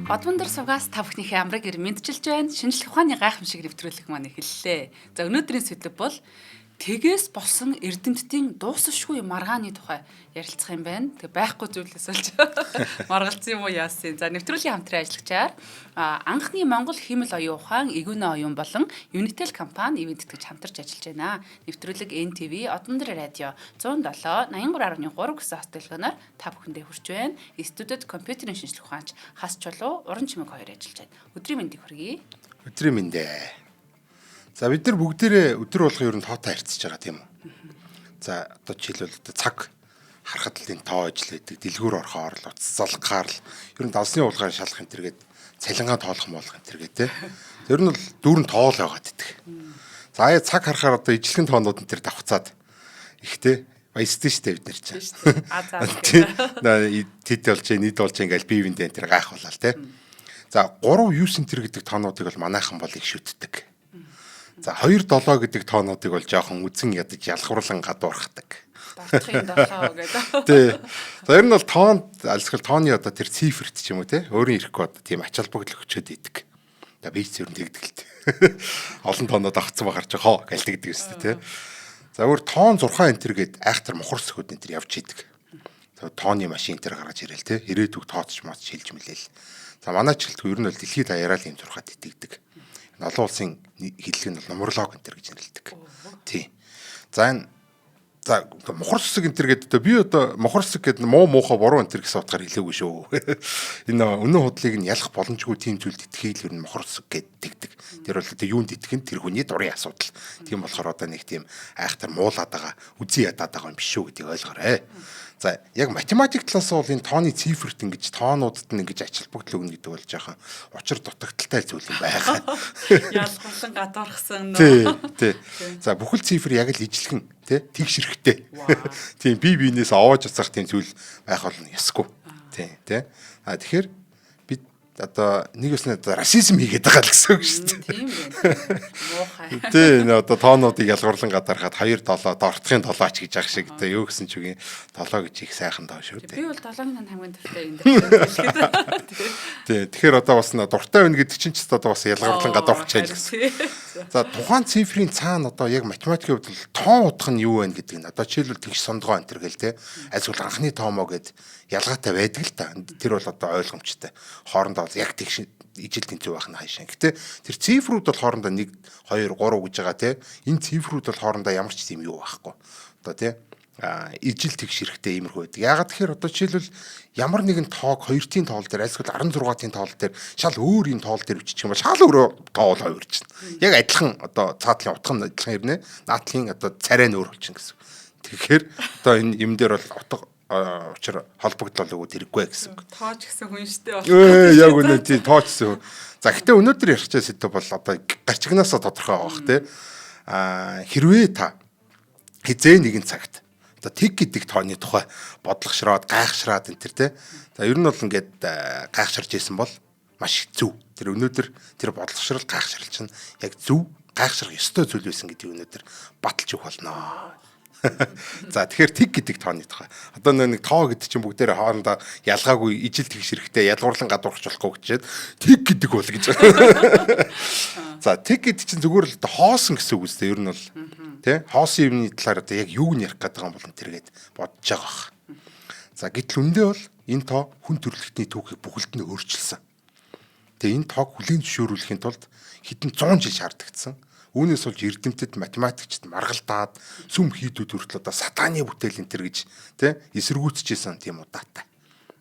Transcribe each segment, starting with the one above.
Одмондөр сугаас та бүхнийхээ амраг ир мэдчилж байна. Шинжлэх ухааны гайхамшиг нэвтрүүлэг маань эхэллээ. За, өнөөдрийн сэдэв бол тэгээс болсон эрдэмтдийн дуусшгүй маргааны тухай ярилцах юм байна. Тэг байхгүй зүйлээс болж маргалцсан юм уу яасан. За, нэвтрүүлгийн хамтран ажиллагчаар анхны Монгол хиймэл оюун ухаан Игүнэ оюун болон Unitel компани ивээн тэтгэж хамтарч ажиллаж байна. Нэвтрүүлэг NTV Одмондөр радио 107 83.3 гэсэн хот төлгөөнөөр та бүхэндээ хүрч байна. Студид компьютерийн шинжлэх ухаанч Хас Чулуу, Уран Чимэг хоёр ажиллаж байна. Өдрийн мэндийг хүргэе. Өдрийн мэндээ. За, бид нар бүгдээрээ өдөр болгон ер нь тоотой харьцаж байгаа, тийм үү? За, одоо жишээлбэл одоо цаг харахад л энэ тоо ажил байдаг. Дэлгүүр орохоор л, утас залгахаар л, ер нь далсны уулгаар шалах энэ төргээд, цалингаа тоолох моолох энэ төргээд те. Тэр нь бол дүүрэн тоол байгаад идэх. За, аяа цаг харахаар одоо ижлэгэн тоонууд энэ төр давхцаад ихтэй баясдаг штэ бид нар чинь. А за. Тэд болж, нийт болж ингээл бие биендээ энэ төр гайхуулаад те. За, 3 9 центр гэдэг тоонуудыг бол манайхан бол их шүтдэг. За, 2 7 гэдэг тоонуудыг бол жоохон үзэн ядаж ялгаварлан гадуурхдаг. Дортхын 7 гэдэг. Тий. За, ер нь бол тоонд альсгал тооны одоо тэр циферт ч юм уу те, өөрийн ирэхгүй одоо тийм ач холбогдол өгчөөд идэг. За, би ч ер нь тэгдэг л те. Олон тоонууд авцсан ба гарч хоо гэлтэгдэг юм шүү дээ те. За, өөр тоон 6 энтер гээд айхтар мухар сөхөд энтер явж идэг. За, тооны машин энтер гаргаж ирэл те. Ирээдүг тооцч моц шилж мэлээл. За, манай ч гэлтгүй ер нь бол дэлхийд даяараа л ийм зурхад итгэдэг. Олон улсын хэллэг нь бол нумерлог энэ төр гэж нэрлэдэг. Тий. За, энэ за мухар сүсэг энэ төр гэдэг би одоо мухар сүсэг гэдэг муу муухай буруу энэ төр гэсэн утгаар хэлээгүй шүү. Энэ үнэн худлыг нь ялах боломжгүй тийм зүйлд итгэхийг л ер нь мухар сүсэг гэдэг. Тэр бол одоо юунд итгэх нь тэр хүний дурын асуудал. Тийм болохоор одоо нэг тийм айхтар муулаад байгаа, үзий ядаад байгаа юм биш шүү гэдгийг ойлгоорой. За, яг математик талаас бол энэ тооны циферт ингэж тоонуудад нь ингэж ач холбогдол өгнө гэдэг бол жоохон учир дутагдaltaй зүйл юм байгаа. Ялгуулсан гадуурхсан нөө. Тий, тий. За, бүхэл цифр яг л ижлэгэн тий тэгш хэрэгтэй. Тийм, бие биенээс овоож уцах тийм зүйл байх бол ёсгүй. Тий, тий. А тэгэхээр бид одоо нэг өснө одоо расизм хийгээд байгаа л гэсэн үг шүү дээ. Тийм байна. Муухай. Тий, энэ одоо тоонуудыг ялгуурлан гадархаад 2 7 дортхын 7 ч гэж ах шиг одоо юу гэсэн ч үгүй 7 гэж их сайхан тоо шүү дээ. Би бол 7-ын танд хамгийн дуртай юм дээр. Тий, тэгэхээр одоо бас дуртай байна гэдэг чинь ч одоо бас ялгуурлан гадуурхаж байгаа гэсэн. За, тухайн цифрийн цаана одоо яг математикийн хувьд бол тоо утга нь юу вэ гэдэг нь одоо жишээлбэл тэгш сондгоо энэ төр гэл те. Альсвал анхны тоомоо гэд ялгаатай байдаг л та. Тэр бол одоо ойлгомжтой. Хоорондоо яг тэгш ижил тэнцүү байх нь хайшаа. Гэтэ тэр цифрүүд бол хоорондоо 1 2 3 гэж байгаа те. Энэ цифрүүд бол хоорондоо ямар ч тийм юу байхгүй. Одоо те ижил тэгш хэрэгтэй иймэрхүү байдаг. Яагаад тэгэхээр одоо жишээлбэл ямар нэгэн тоог 2-ийн тоол дээр альсгүй 16-ийн тоол дээр шал өөр юм тоол дээр бичих юм бол шал өөрөө тоол хувирчна. Яг адилхан одоо цаатлын утга нь адилхан ирнэ. Наадлын одоо царай нь өөр болчихно гэсэн. Тэгэхээр одоо энэ юм дээр бол утга учир холбогдол өгөөд хэрэггүй гэсэн үг. Тооч гэсэн хүн штэ. Яг үнэ, тий, тооч гэсэн хүн. За, гэтээ өнөөдөр ярих гэж сэдв бол одоо гарчигнаасаа тодорхой байгаа бох тий. А хэрвээ та хизээ нэгэн цагт одоо тэг гэдэг тооны тухай бодлогошроод гайхшраад энэ төр тий. За, ер нь бол ингээд гайхшарж исэн бол маш зөв. Тэр өнөөдөр тэр бодлогошрол гайхшрал чинь яг зөв гайхшрах ёстой зүйл байсан гэдгийг өнөөдөр баталж өгөх болно. За, тэгэхээр тэг гэдэг тооны тухай. Одоо нэг тоо гэдэг чинь бүгдээр хоорондоо ялгаагүй ижил тэгш хэрэгтэй, ялгуурлан гадуурхаж болохгүй гэчээд тэг гэдэг бол гэж. За, тэг гэдэг чинь зүгээр л одоо хоосон гэсэн үг үстэй ер нь бол тий хоосон юмны талаар одоо яг юуг нь ярих гэдэг юм бол тэргээд бодож байгаа бах. За, гэтэл үндэ бол энэ тоо хүн төрөлхтний түүхийг бүхэлд нь өөрчилсөн. Тэгээ энэ тоог хүлээн зөвшөөрүүлэхийн тулд хэдэн 100 жил шаардлагатсан. Үүнээс болж эрдэмтэд математикчд маргалдаад сүм хийдүүд хүртэл одоо сатаны бүтээл энэ төр гэж тий эсэргүүцэжсэн тийм удаатай.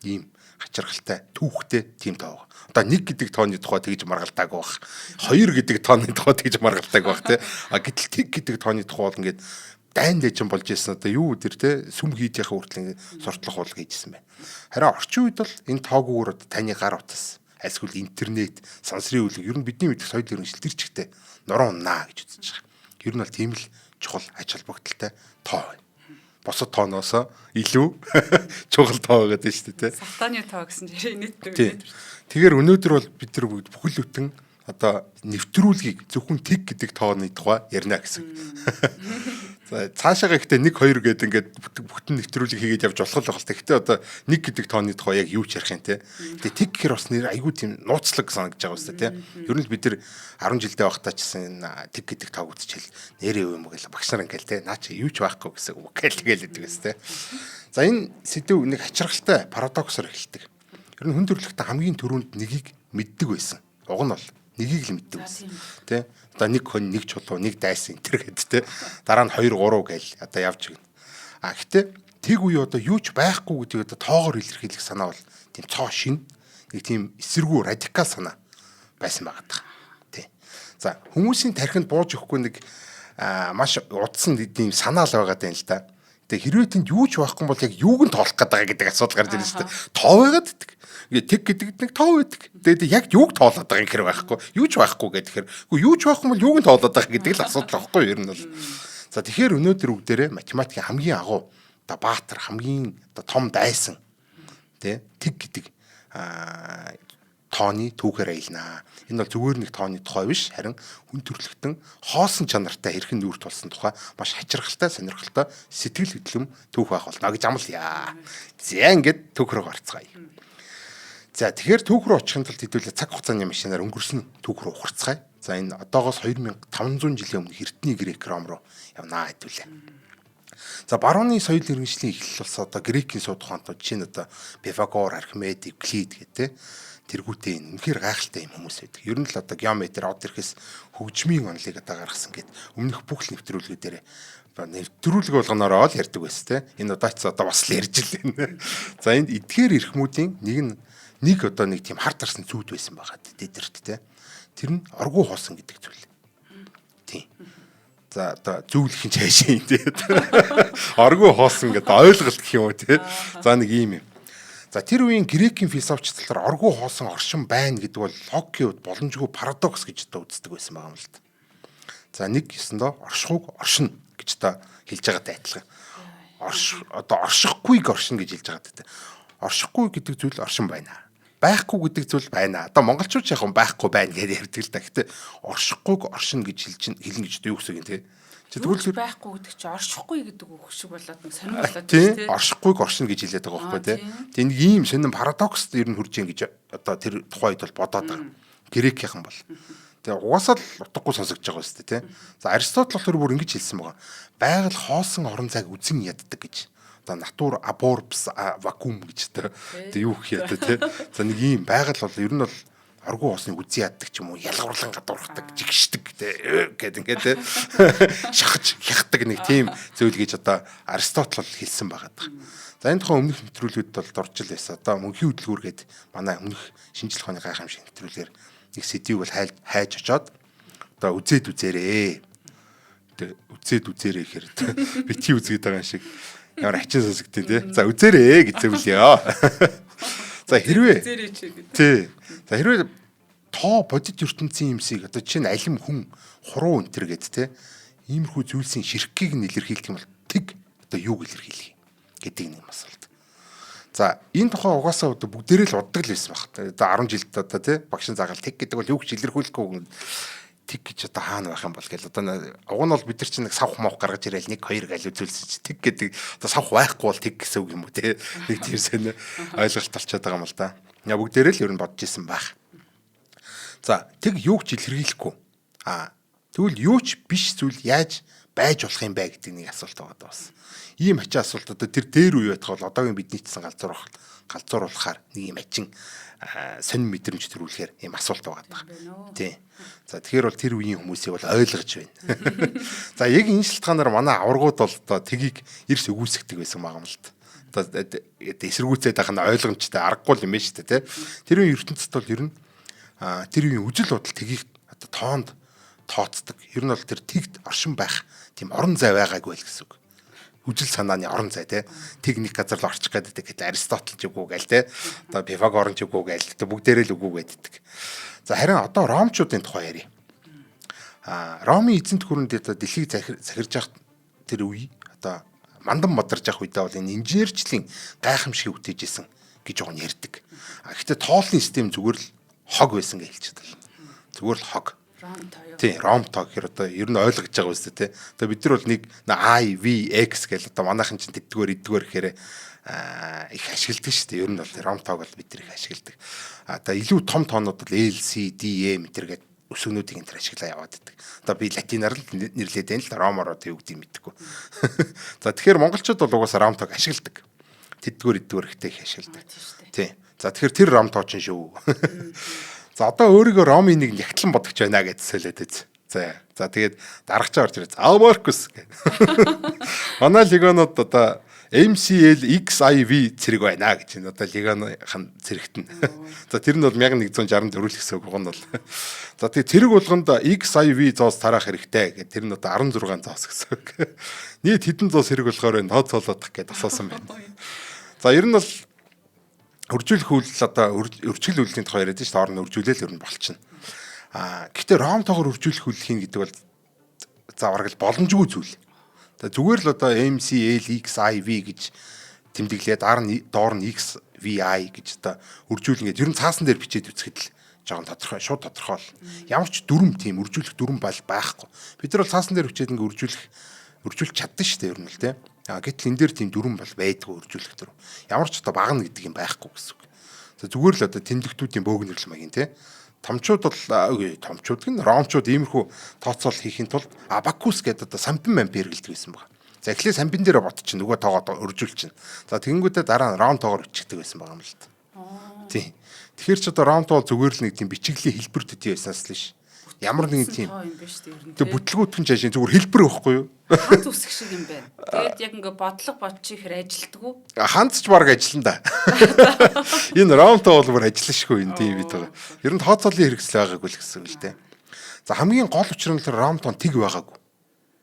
Ийм хачирхалтай түүхтэй тийм тоо. Одоо 1 гэдэг тооны тухай тэгж маргалдаагүй бах. 2 гэдэг тооны тухай тэгж маргалдаагүй бах тий. А гэтэл тэг гэдэг тооны тухай бол ингээд дайн дэжин болж исэн, одоо юу өдр те сүм хийдийнхээ хүртэл ингээд суртлах бол хийжсэн байна. Харин орчин үед бол энэ тоогуугаар одоо таны гар утас альсгүй интернет, сансрын үлэг, ер нь бидний мэдэх соёл иргэншил тэр чигтээ нуруу унаа гэж үзэж байгаа. Ер нь бол тийм л чухал ач холбогдолтой тоо байна. Бусад тооноос илүү чухал тоо гэдэг нь шүү дээ. Сатаны тоо гэсэн чинь нийтдээ. Тэгэхээр өнөөдөр бол бид нар бүгд бүхэл бүтэн одоо нэвтрүүлгийг зөвхөн тэг гэдэг тооны тухай ярина гэсэн. За цаашаага ихтэй 1 2 гэдэг ингээд бүтэн нэвтрүүлэг хийгээд явж болох л байх л та. Гэхдээ одоо 1 гэдэг тооны тухай яг юу ч ярих юм те. Тэгээ тэг гэхэр бас нэр айгүй тийм нууцлаг санагдаж байгаа үстэй те. Ер нь л бид нар 10 жилдээ байхдаа ч гэсэн тэг гэдэг тоог үзчихэл нэрээ юу юм бэ гэл багш нар ингээл те. Наа чи юу ч байхгүй гэсэн үг гэл тэгэл гэдэг үстэй те. За энэ сэдв нэг хачирхалтай парадоксоор эхэлдэг. Ер нь хүн төрөлхтөн хамгийн түрүүнд нэгийг мэддэг байсан. Уг нь бол нэгийг л мэддэг байсан. Тэ? Одоо нэг хүн, нэг чулуу, нэг дайсан энэ төр гэд тэ. Дараа нь 2 3 гээл одоо явж гин. А гэтээ тэг үе одоо юу ч байхгүй гэдгийг одоо тоогоор илэрхийлэх санаа бол тийм цоо шин нэг тийм эсэргүү радикал санаа байсан байгаа даа. Тэ. За хүмүүсийн тархинд бууж өгөхгүй нэг маш удсан тийм санаа л байгаа даа л да. Тэгээ хэрвээ тэнд юу ч байхгүй бол яг юуг нь тоолох гээд байгаа гэдэг асуудал гарч ирнэ шүү дээ. Тоо байгаад байдаг. Ингээ тэг гэдэг нэг тоо байдаг. Тэгээд яг юуг тоолоод байгаа юм хэр байхгүй. Юу ч байхгүй гэхээр үгүй юу ч байхгүй бол юуг нь тоолоод байгаа гэдэг л асуудал байхгүй юу ер нь бол. За тэгэхээр өнөөдөр бүгдээрээ математикийн хамгийн агуу одоо баатар хамгийн одоо том дайсан тэ тэг гэдэг тооны түүхээр аялнаа. Энэ бол зүгээр нэг тооны тухай биш, харин хүн төрөлхтөн хоосон чанартай хэрхэн нүүр тулсан тухай маш хачирхалтай, сонирхолтой сэтгэл хөдлөм түүх байх болно гэж амлая. За ингээд түүх рүү гарцгаая. За тэгэхээр түүх рүү очихын тулд хэдүүлээ цаг хугацааны машинаар өнгөрсөн түүх рүү ухарцгаая. За энэ одоогоос 2500 жилийн өмнө эртний Грек Ром руу явнаа хэдүүлээ. За барууны соёл иргэншлийн эхлэл болсон одоо Грекийн сууд ухаантууд жишээ нь одоо Пифагор, Архимед, Евклид гэх тээ тэргүүтээ энэ үнэхээр гайхалтай юм хүмүүс байдаг. Ер нь л одоо геометр од ирэхээс хөгжмийн онолыг одоо гаргасан гэд өмнөх бүх л нэвтрүүлгүүдээр нэвтрүүлэг болгоноороо л ярьдаг байсан те. Энэ удаач одоо бас л ярьж л байна. За энд эдгээр эрхмүүдийн нэг нь нэг одоо нэг тийм хар тарсан зүуд байсан байгаа тэдэрт те. Тэр нь оргуу хоосон гэдэг зүйл. Тийм. За одоо зөвлөх нь цаашаа юм те. Оргуу хоосон гэдэг ойлголт гэх юм уу те. За нэг ийм юм. За тэр үеийн грекийн философч талаар оргуу хоосон оршин байна гэдэг бол логикийн хувьд боломжгүй парадокс гэж одоо үздэг байсан байгаа юм л та. За нэг ёсондоо оршихуйг оршино гэж одоо хэлж байгаатай адилхан. Орш одоо оршихгүйг оршино гэж хэлж байгаа гэдэг. Оршихгүй гэдэг зүйл оршин байна. Байхгүй гэдэг зүйл байна. Одоо монголчууд яг байхгүй байна гэж ярьдаг л да. Гэтэ оршихгүйг оршино гэж хэлж хэлнэ гэж юу гэсэн юм те. Тэгвэл байхгүй гэдэг чи оршихгүй гэдэг үг шиг болоод нэг сонир болоод тийм тий. Оршихгүйг оршино гэж хэлээд байгаа байхгүй тий. Тэг нэг ийм сонин парадокс ер нь хурж ийн гэж одоо тэр тухайн үед бол бодоод байгаа. Грекийнхэн бол. Тэгээ угаасаа л утгагүй сонсогдож байгаа юм шүү дээ тий. За Аристотл болохоор бүр ингэж хэлсэн байгаа. Байгаль хоосон орон зайг үзэн яддаг гэж. Одоо natura abhorrens vacuum гэж тэ юу гэх юм тий. За нэг ийм байгаль бол ер нь бол оргуу усны үзэн яддаг ч юм уу ялгуурлан гадуурхдаг жигшдэг тэ гэд ингээд тэ шахаж хяхдаг нэг тийм зүйл гэж одоо Аристотл бол хэлсэн байгаа даа. За энэ тухайн өмнөх нэвтрүүлгүүд бол дуржил байсан. Одоо мөнхийн хөдөлгүүр гээд манай өмнөх шинжлэх ухааны гайхамшиг нэвтрүүлгээр нэг сэдвийг бол хайж очоод одоо үзээд үзээрээ. Тэ үзээд үзээрээ гэхээр бити үзгээд байгаа юм шиг ямар хачин сонсогдсон тий. За үзээрээ гэж зөвлөё. За хэрвээ үзээрэй чи гэдэг. Тий. За хэрвээ тоо бодит ертөнцийн юмсыг одоо жишээ нь алим хүн хуруу өнтер гэд те иймэрхүү зүйлсийн ширхгийг нь илэрхийлэх юм бол тэг одоо юуг илэрхийлэх юм гэдэг нэг асуулт. За энэ тухай угаасаа одоо бүгдээрээ л уддаг л байсан баг. Одоо 10 жилд одоо тий багшин загаал тэг гэдэг бол юу ч илэрхийлэхгүй тэг гэж одоо хаана байх юм бол гэл одоо уг нь бол бид нар чинь нэг савх мовх гаргаж ирээл 1 2 гал үзүүлсэн чи тэг гэдэг одоо савх байхгүй бол тэг гэсэн үг юм уу те нэг тийм сонь ойлголт болчиход байгаа юм л да. Я бүгдээрээ л ер нь бодож исэн байх. За тэг юу ч илэрхийлэхгүй. А тэгвэл юу ч биш зүйл яаж байж болох юм бэ гэдэг нэг асуулт байгаа даа бас. Ийм хачин асуулт одоо тэр дээр үе байтах бол одоогийн бидний чсэн галзууруулахаар нэг юм хачин сонин мэдрэмж төрүүлэхээр ийм асуулт байгаа даа. Тийм. За тэгэхээр бол тэр үеийн хүмүүсийг бол ойлгож байна. За яг энэ шалтгаанаар манай аваргууд бол одоо тгийг эрс өгөөсгдөг байсан байгаа юм л да. Одоо эсэргүүцээд байх нь ойлгомжтой аргагүй юм байна шүү дээ, тэ. Тэр үеийн ертөнцид бол ер нь тэр үеийн үжил бодол тгийг одоо тоонд тооцдог. Ер нь бол тэр тэгт оршин байх тийм орон зай байгаагүй л гэсэн үг. Үжил санааны орон зай те. Тэг нэг газар л орчих гэдэг гэдэг Аристотл ч үгүй гээл те. Одоо Пифагор ч үгүй гээл те. Бүгдээрээ л үгүй гэддэг. За харин одоо ромчуудын тухай ярья. Ромын эзэнт гүрэнд одоо дэлхийг захирж явах тэр үе одоо мандан модарж явах үедээ бол энэ инженерчлийн гайхамшигыг бүтээж исэн гэж уг нь ярьдаг. А гэхдээ тоолны систем зүгээр л хог байсан гэж хэлчихдэг. Зүгээр л хог. Ром тоо юу? Тийм, ром тоо гэхээр одоо ер нь ойлгож байгаа үстэй тий. Одоо бид нар бол нэг I V X гэл одоо манайхан чинь тэддгээр эддгээр гэхээр их ашигладаг шүү дээ. Ер нь бол ром тоог бол бид нар их ашигладаг. А одоо илүү том тоонууд бол L C D M энэ гээд өсгөнүүдийг энэ төр ашиглаа яваад байдаг. Одоо би латинаар л нэрлээд байна л да, ромоор одоо юу гэдгийг мэдэхгүй. За тэгэхээр монголчууд бол угаасаа ром тоог ашигладаг. Тэддгээр эддгээр ихтэй их ашигладаг. Тийм. За тэгэхээр тэр ром тоо чинь шүү. За одоо өөрийгөө Ромын нэг нягтлан бодогч байна гэж солиод үз. За. За тэгээд дарагчаа орж ирээ. Аа Маркус гэх. Манай легионууд одоо MCL XIV цэрэг байна гэж энэ одоо легионын цэрэгт нь. За тэр нь бол 1164 л гэсэн үг нь бол. За тэгээд цэрэг болгонд XIV зоос тараах хэрэгтэй гэх тэр нь одоо 16 зоос гэсэн үг. Нийт хэдэн зоос хэрэг болохоор энэ тооцоолоодох гэдээ асуусан байна. За ер нь бол өржүүлэх үйлдэл одоо өрчгөл үйлдэлийн тухай яриад шүү дээ. Орно өржүүлээл ер нь болчихно. Аа гэхдээ ром тоогоор өржүүлэх үйлдэл хийн гэдэг бол за бараг л боломжгүй зүйл. За зүгээр л одоо M C L X I V гэж тэмдэглээд ар нь доор нь X V I гэж одоо өржүүлнэ гэдэг. Ер нь цаасан дээр бичээд үзэхэд л жоохон тодорхой, шууд тодорхой бол. Ямар ч дүрм тийм өржүүлэх дүрм бол байхгүй. Бид нар бол цаасан дээр бичээд ингээ өржүүлэх чадсан шүү дээ ер нь л тийм. А гэтэл энэ дээр тийм дүрм бол байдгүй өржүүлэх дүрм. Ямар ч одоо багна гэдэг юм байхгүй гэсэн үг. За зүгээр л одоо тэмдэгтүүдийн бөөгнөрл маягийн тий. Томчууд бол үгүй томчууд гэн ромчууд иймэрхүү тооцоол хийхин тулд абакус гэдэг одоо сампин мампи хэрэглэдэг байсан байгаа. За эхлээ сампин дээр ботчих нөгөө тоогоо өржүүлчихнэ. За тэгэнгүүтээ дараа нь ром тоогоор бичигдэг байсан байгаа юм л та. Тийм. Тэгэхээр ч одоо ром тоо зүгээр л нэг тийм бичиглийн хэлбэр төдий байсанаас л ш. Ямар нэгэн тийм тоо юм биш үү ер нь. Тэр бүтлгүүтгэн чашийн зүгээр хэлбэр байхгүй юу? Ханц үсэх шиг юм байна. Тэгээд яг ингээ бодлого бодчих ихэр ажилтгүй. Ханц ч баг ажиллана да. Энэ ром тоо бол бүр ажиллашгүй энэ тийм бид байгаа. Ер нь тооцоолын хэрэгсэл байгаагүй л гэсэн үг л дээ. За хамгийн гол учир нь л ром тоон тэг байгаагүй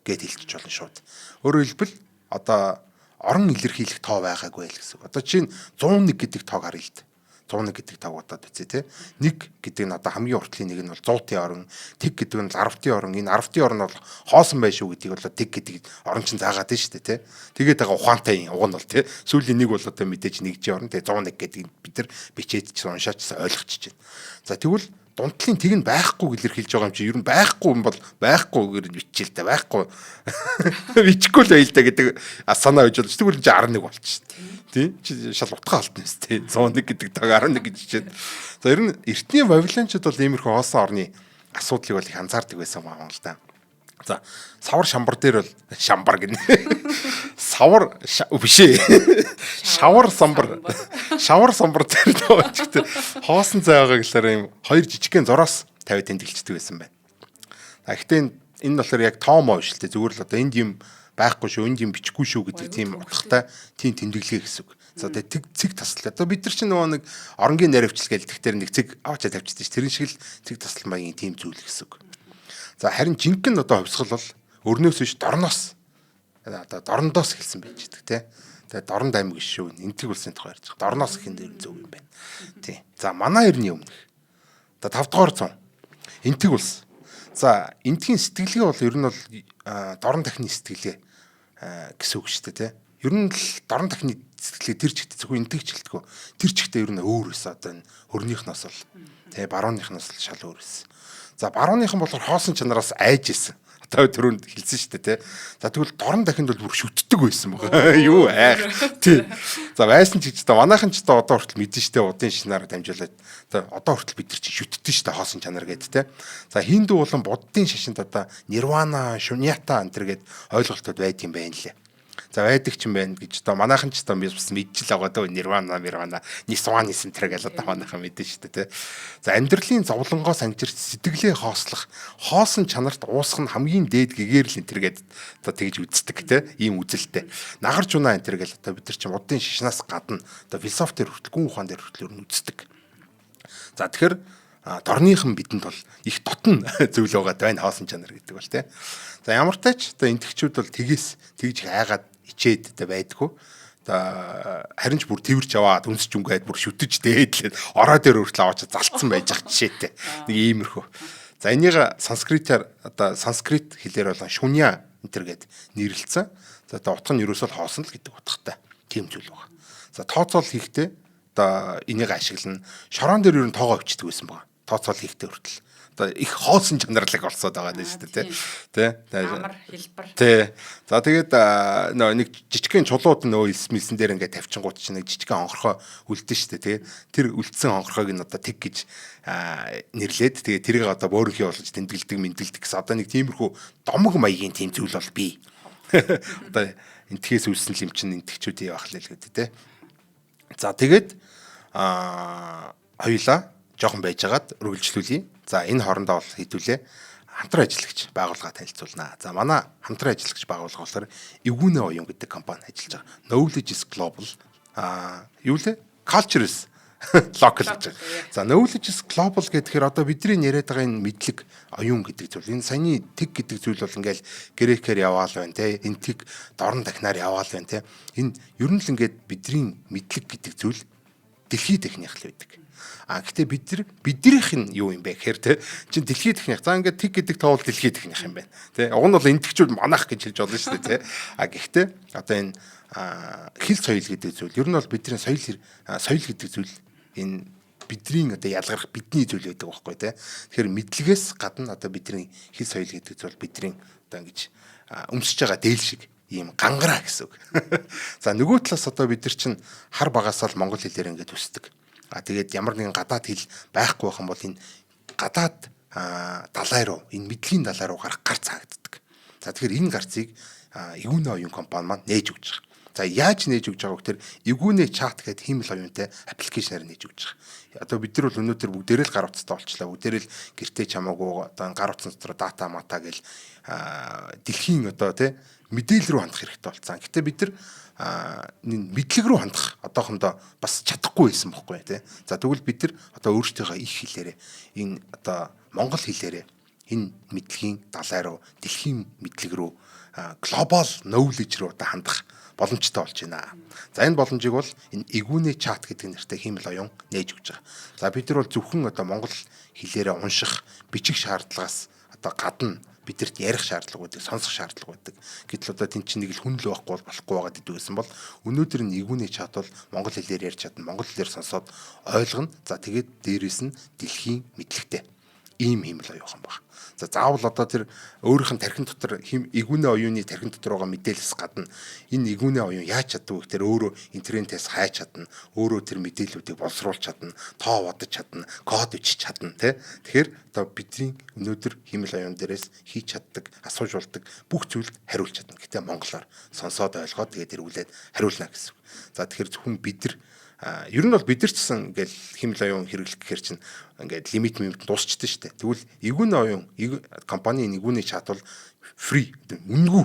гэд хэлчих болно шууд. Өөрөөр хэлбэл одоо орон илэрхийлэх тоо байгаагүй л гэсэн үг. Одоо чинь 101 гэдэг тоог харъя л дээ. 101 гэдэг тоог бодоод үзье те. 1 гэдэг нь одоо хамгийн уртлын нэг нь бол 100-ын орон, тэг гэдэг нь 10-ын орон. Энэ 10-ын орон бол хоосон байх шүү гэдгийг бол тэг гэдэг орон чинь заагаад байна шүү дээ те. Тэгээд байгаа ухаантай уг нь бол те. Сүүлийн нэг бол одоо мэдээж нэгжийн орон те 101 гэдгийг бид нар бичээд ч уншаач ойлгочих чинь. За тэгвэл дунтлын тэг нь байхгүй илэрхийлж байгаа юм чи ер нь байхгүй юм бол байхгүй гэж бичээл та байхгүй бичихгүй л байл та гэдэг санаа байж болж тэгвэл чи 11 болчих. Тий чи шал утгаа алдсан юм тий 101 гэдэг таг 11 гэж чичээд. За ер нь эртний Вавилончууд бол иймэрхүү хоосон орны асуудлыг бол их анзаардаг байсан юм л да. За савар шамбар дээр бол шамбар гинэ. Савар биш ээ. Шавар самбар. Шавар самбар дээр тоочтой. Хоосон зай байгаа гэхлээр юм хоёр жижигхэн зураас тавиад тэмдэглэждэг байсан байна. А гэхдээ энэ болохоор яг тоомоо биш л дээ. Зүгээр л одоо энд юм байхгүй шүү, энд юм бичихгүй шүү гэдэг тийм утгатай тийм тэмдэглэгээ гэсэн үг. За тэгээ тэг цэг таслал. Одоо бид нар чинь нөгөө нэг оронгийн наривчлал гээл тэгтэр нэг цэг аваачаа тавьчихсан ш. Тэрэн шиг л цэг таслал маягийн тийм зүйл гэсэн үг. За харин жинхэнэ одоо хувьсгал бол өрнөөс биш дорноос одоо дорндоос эхэлсэн байж байдаг тий. Тэгээ Дорнд аймаг биш шүү. Энтэг улсын тухай ярьж байгаа. Дорноос гэх юм зөв юм байна. Тий. За манай эртний өмнөх. Одоо 5 дугаар зуун. Энтэг улс. За энтгийн сэтгэлгээ бол ер нь бол дорн дахны сэтгэлгээ гэсэн үг шүү дээ тий. Ер нь л дорн дахны сэтгэлгээ тэр чигт зөвхөн энтэг чилдэггүй. Тэр чигтээ ер нь өөр байсан. Одоо энэ хөрнийхнээс бол тий барууныхнаас л шал өөр байсан. За барууныхан болохоор хоосон чанараас айж исэн. Одоо түрүүнд хэлсэн шүү дээ тий. За тэгвэл дорн дахинд бол бүр шүтдэг байсан байгаа. Юу айх тий. За байсан ч гэж та манайхан ч одоо хүртэл мэдэн штэ удын шинаар дамжуулаад одоо хүртэл бид нар чинь шүтдэг штэ хоосон чанар гээд тий. За хиндүү болон буддын шашинд одоо нирвана, шуньята энэ төр гээд ойлголтууд байдаг юм байна лээ. За байдаг ч юм байна гэж одоо манайхан ч одоо бас мэдчил байгаа дөө нирвана, мирвана, нисван нисэн тэр гэж одоо манайхан мэдэн шүү дээ тий. За амьдралын зовлонгоос анжирч сэтгэлээ хоослох, хоосон чанарт уусах нь хамгийн дээд гэгэрэл энэ төр гээд одоо тэгж үздэг тий. Ийм үзэлтэй. Нагарч унаа энэ төр гэж одоо бид нар чинь буддын шашнаас гадна одоо философи дээр хүртэл гүн ухаан дээр хүртэл ер нь үздэг. За тэгэхээр дорныхан бидэнд бол их дотн зүйл байгаа байна хоосон чанар гэдэг бол тий. За ямар тач одоо энтгчүүд бол тэгээс тэгж их айгаад ичээд одоо байдгүй. Одоо харин ч бүр тэрч аваад үнсч үнгээд бүр шүтэж дээдлээд ороо дээр хүртэл аваач залтсан байж ах жишээтэй. Нэг иймэрхүү. За энийг санскритээр одоо санскрит хэлээр бол шүня энэ төр гээд нэрлэлсэн. За одоо утга нь ерөөсөө хоосон л гэдэг утгатай тийм зүйл байна. За тооцоол хийхдээ одоо энийг ашиглана. Шорон дээр ер нь тоогоо өвчдөг байсан байгаа. Тооцоол хийхдээ хүртэл. Одоо их хоосон чанарлаг болсоод байгаа юм шүү дээ, тий. Тэ. Амар хэлбэр. Тий. За, тэгээд нөө нэг жижигхэн чулууд нөө элс мэлсэн дээр ингээд тавьчингууд чинь нэг жижигхэн онгорхой үлдэн шүү дээ, тий. Тэр үлдсэн онгорхойг нь одоо тэг гэж нэрлээд, тэгээд тэрийг одоо бөөрөнхий болгож тэмдэглэдэг, мэндэглэдэг гэсэн одоо нэг тиймэрхүү домог маягийн тийм зүйл бол бий. Одоо энтхээс үлсэн юм чинь энтхчүүдийн байх л гэдэг, тий. За, тэгээд хоёулаа жоохон байжгаад үргэлжлүүлье. За, энэ хоорондоо бол хэдүүлээ хамтран ажиллагч байгууллага танилцуулнаа. За, манай хамтран ажиллагч байгууллага болохоор Эгүүнэ оюун гэдэг компани ажиллаж байгаа. Knowledge is global. Юу лээ? Culture is local гэж. За, knowledge is global гэхээр одоо бидний яриад байгаа энэ мэдлэг, оюун гэдэг зүйл. Энэ саяны тэг гэдэг зүйл бол ингээл грекээр яваал байна те. Энэ тэг дорн дахнаар яваал байна те. Энэ ер нь л ингээд бидний мэдлэг гэдэг зүйл дэлхийд дахных л байдаг. А гэхдээ бид нар биднийх нь юу юм бэ гэхээр те чин дэлхийд дахных. За, ингээд тэг гэдэг тоол дэлхийд дахных юм байна. Тэ, уг нь бол энтгчүүд манах гэж хэлж болно шүү дээ, те. А гэхдээ одоо энэ хэл соёл гэдэг зүйл ер нь бол бидний соёл гэдэг зүйл энэ бидний одоо ялгарх бидний зүйл байдаг байхгүй, те. Тэгэхээр мэдлэгээс гадна одоо бидний хэл соёл гэдэг зүйл бидний одоо ингэж өмсөж байгаа дээл шиг ийм гангараа гэсэн үг. За, нөгөө талаас одоо бид нар чинь хар багасаа л монгол хэлээр ингээд өсдөг. А тэгээд ямар нэгэн гадаад хэл байхгүй байх юм бол энэ гадаад далай руу, энэ мэдлэгийн далай руу гарах гарц хаагддаг. За, тэгэхээр энэ гарцыг Эгүүнэ оюун компани маань нээж өгч байгаа. За, яаж нээж өгч байгаа вэ гэхээр Эгүүнэ чат гэдэг хиймэл оюунтай application аар нээж өгч байгаа. Одоо бид нар бол өнөөдөр бүгдээрээ л гар утастай болчлаа. Бүгдээрээ л гэртээ чамаагүй одоо гар утсан дотор data мата гэл дэлхийн одоо тий мэдээлэл рүү хандах хэрэгтэй болсон. Гэтэ бид нар мэдлэг рүү хандах одоохондоо бас чадахгүй байсан бохгүй, тий. За, тэгвэл бид нар одоо өөрсдийнхөө их хэлээрээ, энэ одоо монгол хэлээрээ энэ мэдлэгийн далай руу, дэлхийн мэдлэг рүү, global knowledge руу одоо хандах боломжтой болж байна. За, энэ боломжийг бол энэ Эгүүнэ чат гэдэг нэртэй хиймэл оюун нээж өгч байгаа. За, бид нар бол зөвхөн одоо монгол хэлээрээ унших, бичих шаардлагаас одоо гадна бидэрт ярих шаардлага байдаг, сонсох шаардлага байдаг. Гэтэл одоо тэн чинь нэг л хүн л байхгүй бол болохгүй байгаа гэдэг байсан бол өнөөдөр нь Эгүүнэ чат бол монгол хэлээр ярьж чадна, монгол хэлээр сонсоод ойлгоно. За, тэгээд дээрэс нь дэлхийн мэдлэгтэй ийм хиймэл оюухан баг. За, заавал одоо тэр өөрийнх нь тархин дотор хим Эгүүнэ оюуны тархин дотор байгаа мэдээлэлс гадна энэ Эгүүнэ оюун яаж чаддаг вэ гэхээр өөрөө интернетээс хайж чадна, өөрөө тэр мэдээллүүдийг боловсруулж чадна, тоо бодож чадна, код бичиж чадна, тий. Тэгэхээр одоо бидний өнөөдөр хиймэл оюун дээрээс хийж чаддаг, асууж болдог бүх зүйлд хариулж чадна. Гэтэ монголоор сонсоод ойлгоод тэгээд эргүүлээд хариулна гэсэн үг. За, тэгэхээр зөвхөн бид нар ер нь бол бид нар ч гэсэн ингээл хиймэл оюун хэрэглэх гэхэр чинь ингээд лимит мимит дуусчихдээ шүү дээ. Тэгвэл Эгүүнэ оюун компани Эгүүнэ чат бол free, үнэгүй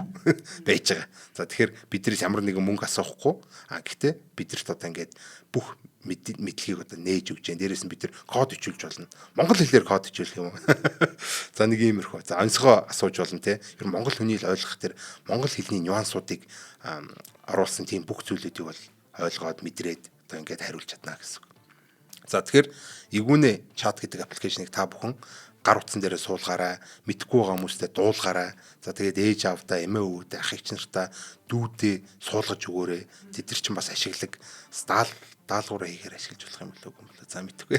байж байгаа. За, тэгэхээр биднээс ямар нэгэн мөнгө асуухгүй. А гэхдээ бидэрт одоо ингээд бүх мэдлэгийг одоо нээж өгч जैन. Дээрээс нь бид нар код бичүүлж болно. Монгол хэлээр код бичүүлэх юм уу? За, нэг иймэрхүү. За, онцгой асууж болно, те. Ер нь монгол хүний л ойлгох тэр монгол хэлний нюансуудыг оруулсан тийм бүх зүйлүүдийг бол ойлгоод мэдрээд одоо ингээд хариулж чадна гэсэн үг. За, тэгэхээр Эгүүнэ чат гэдэг application ыг та бүхэн гар утсан дээрээ суулгаарай, мэдхгүй байгаа хүмүүстэй дуулгаарай. За, тэгээд ээж аавдаа, эмээ өвгөдөө, ах эгч нартаа, дүүдээ суулгаж өгөөрэй. Тэд нар чинь бас ашиглаг даал даалгавраа хийхээр ашиглаж болох юм болоо юм болоо. За, мэдхгүй.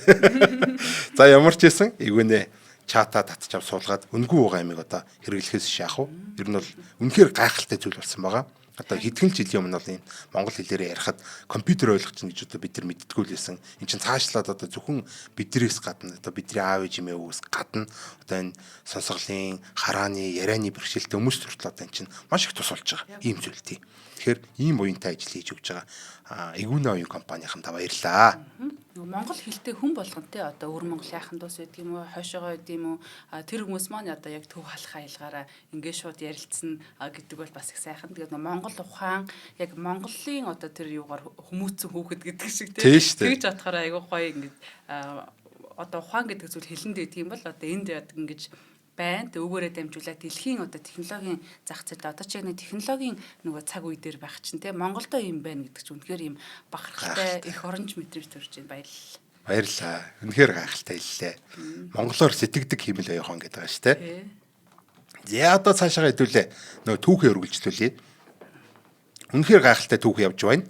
За, ямар ч байсан Эгүүнэ чата татчав суулгаад үнгүй байгаа юмыг одоо хэрэглэхээс шаах уу? Ер нь бол үнэхээр гайхалтай зүйл болсон байгаа. Одоо хэдхэн жилийн өмнө бол энэ монгол хэлээрээ ярихад компьютер ойлгох чинь гэж одоо бид нар мэддэггүй л байсан. Эн чинь цаашлаад одоо зөвхөн биднээс гадна, одоо бидний аав ээж эмээ өвгөөс гадна одоо энэ сонсголын, харааны, ярианы бэрхшээлтэй хүмүүс хүртэл одоо эн чинь маш их тус болж байгаа ийм зүйл, тий. Тэгэхээр ийм уянтай ажил хийж өгч байгаа Эгүүнэ оюун компанийн та баярлалаа. Нөгөө монгол хэлтэй хүн болгонтэй одоо өвөр монгол яахан дус байдаг юм уу, хойшоогоо байдаг юм уу, тэр хүмүүс маань одоо яг төв халах аялгаараа ингээд шууд ярилцсан гэдэг бол бас их сайхан. Тэгээд нөгөө монгол ухаан, яг монголын одоо тэр юугаар хүмүүцэн хүүхэд гэдэг шиг, тийм тэгж бодохоор айгүй гоё. Ингээд одоо ухаан гэдэг зүйл хэлэнд байдаг юм бол одоо энд яадаг ингэж байна. Тэг өгөөрэй дамжуулаад дэлхийн одоо технологийн зах зээлд одоо ч яг нэг технологийн нөгөө цаг үе дээр байх чинь, те, Монголдо юм байна гэдэг чинь үнэхээр юм бахархалтай, их оронч мэдрэмж төрж байна. Баярлалаа. Баярлалаа. Үнэхээр гайхалтай хэллээ. Монголоор сэтгэдэг хиймэл оюухан гэдэг байгаа шүү, те. За, одоо цаашаа хэдүүлээ. Нөгөө түүхээ үргэлжлүүлье. Үнэхээр гайхалтай түүх явж байна.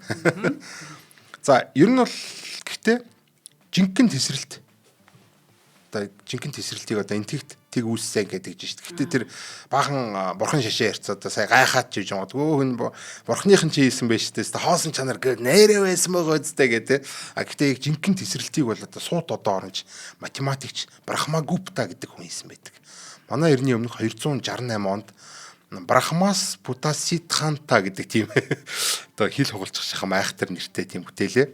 За, ер нь бол гэхдээ жинхэнэ тесрэлт Одоо жинхэнэ тесрэлтийг одоо энтэгт тэг үүссэн гэдэг жин шүү дээ. Гэтэ тэр баахан бурхан шашаа ярьцаа одоо сая гайхаад ч гэж магадгүй хүн бурхных нь чи хийсэн байж тээ. Хоосон чанар гээд нэрээ байсан байгаа үстэй гэ тэ. А гэтэ яг жинхэнэ тесрэлтийг бол одоо суут одоо оронч математикч Брахма Гупта гэдэг хүн хийсэн байдаг. Манай эртний өмнөх 268 онд Брахмас Путаситханта гэдэг тийм одоо хил хугалчих шахам айхтар нэртэй тийм бүтээлээ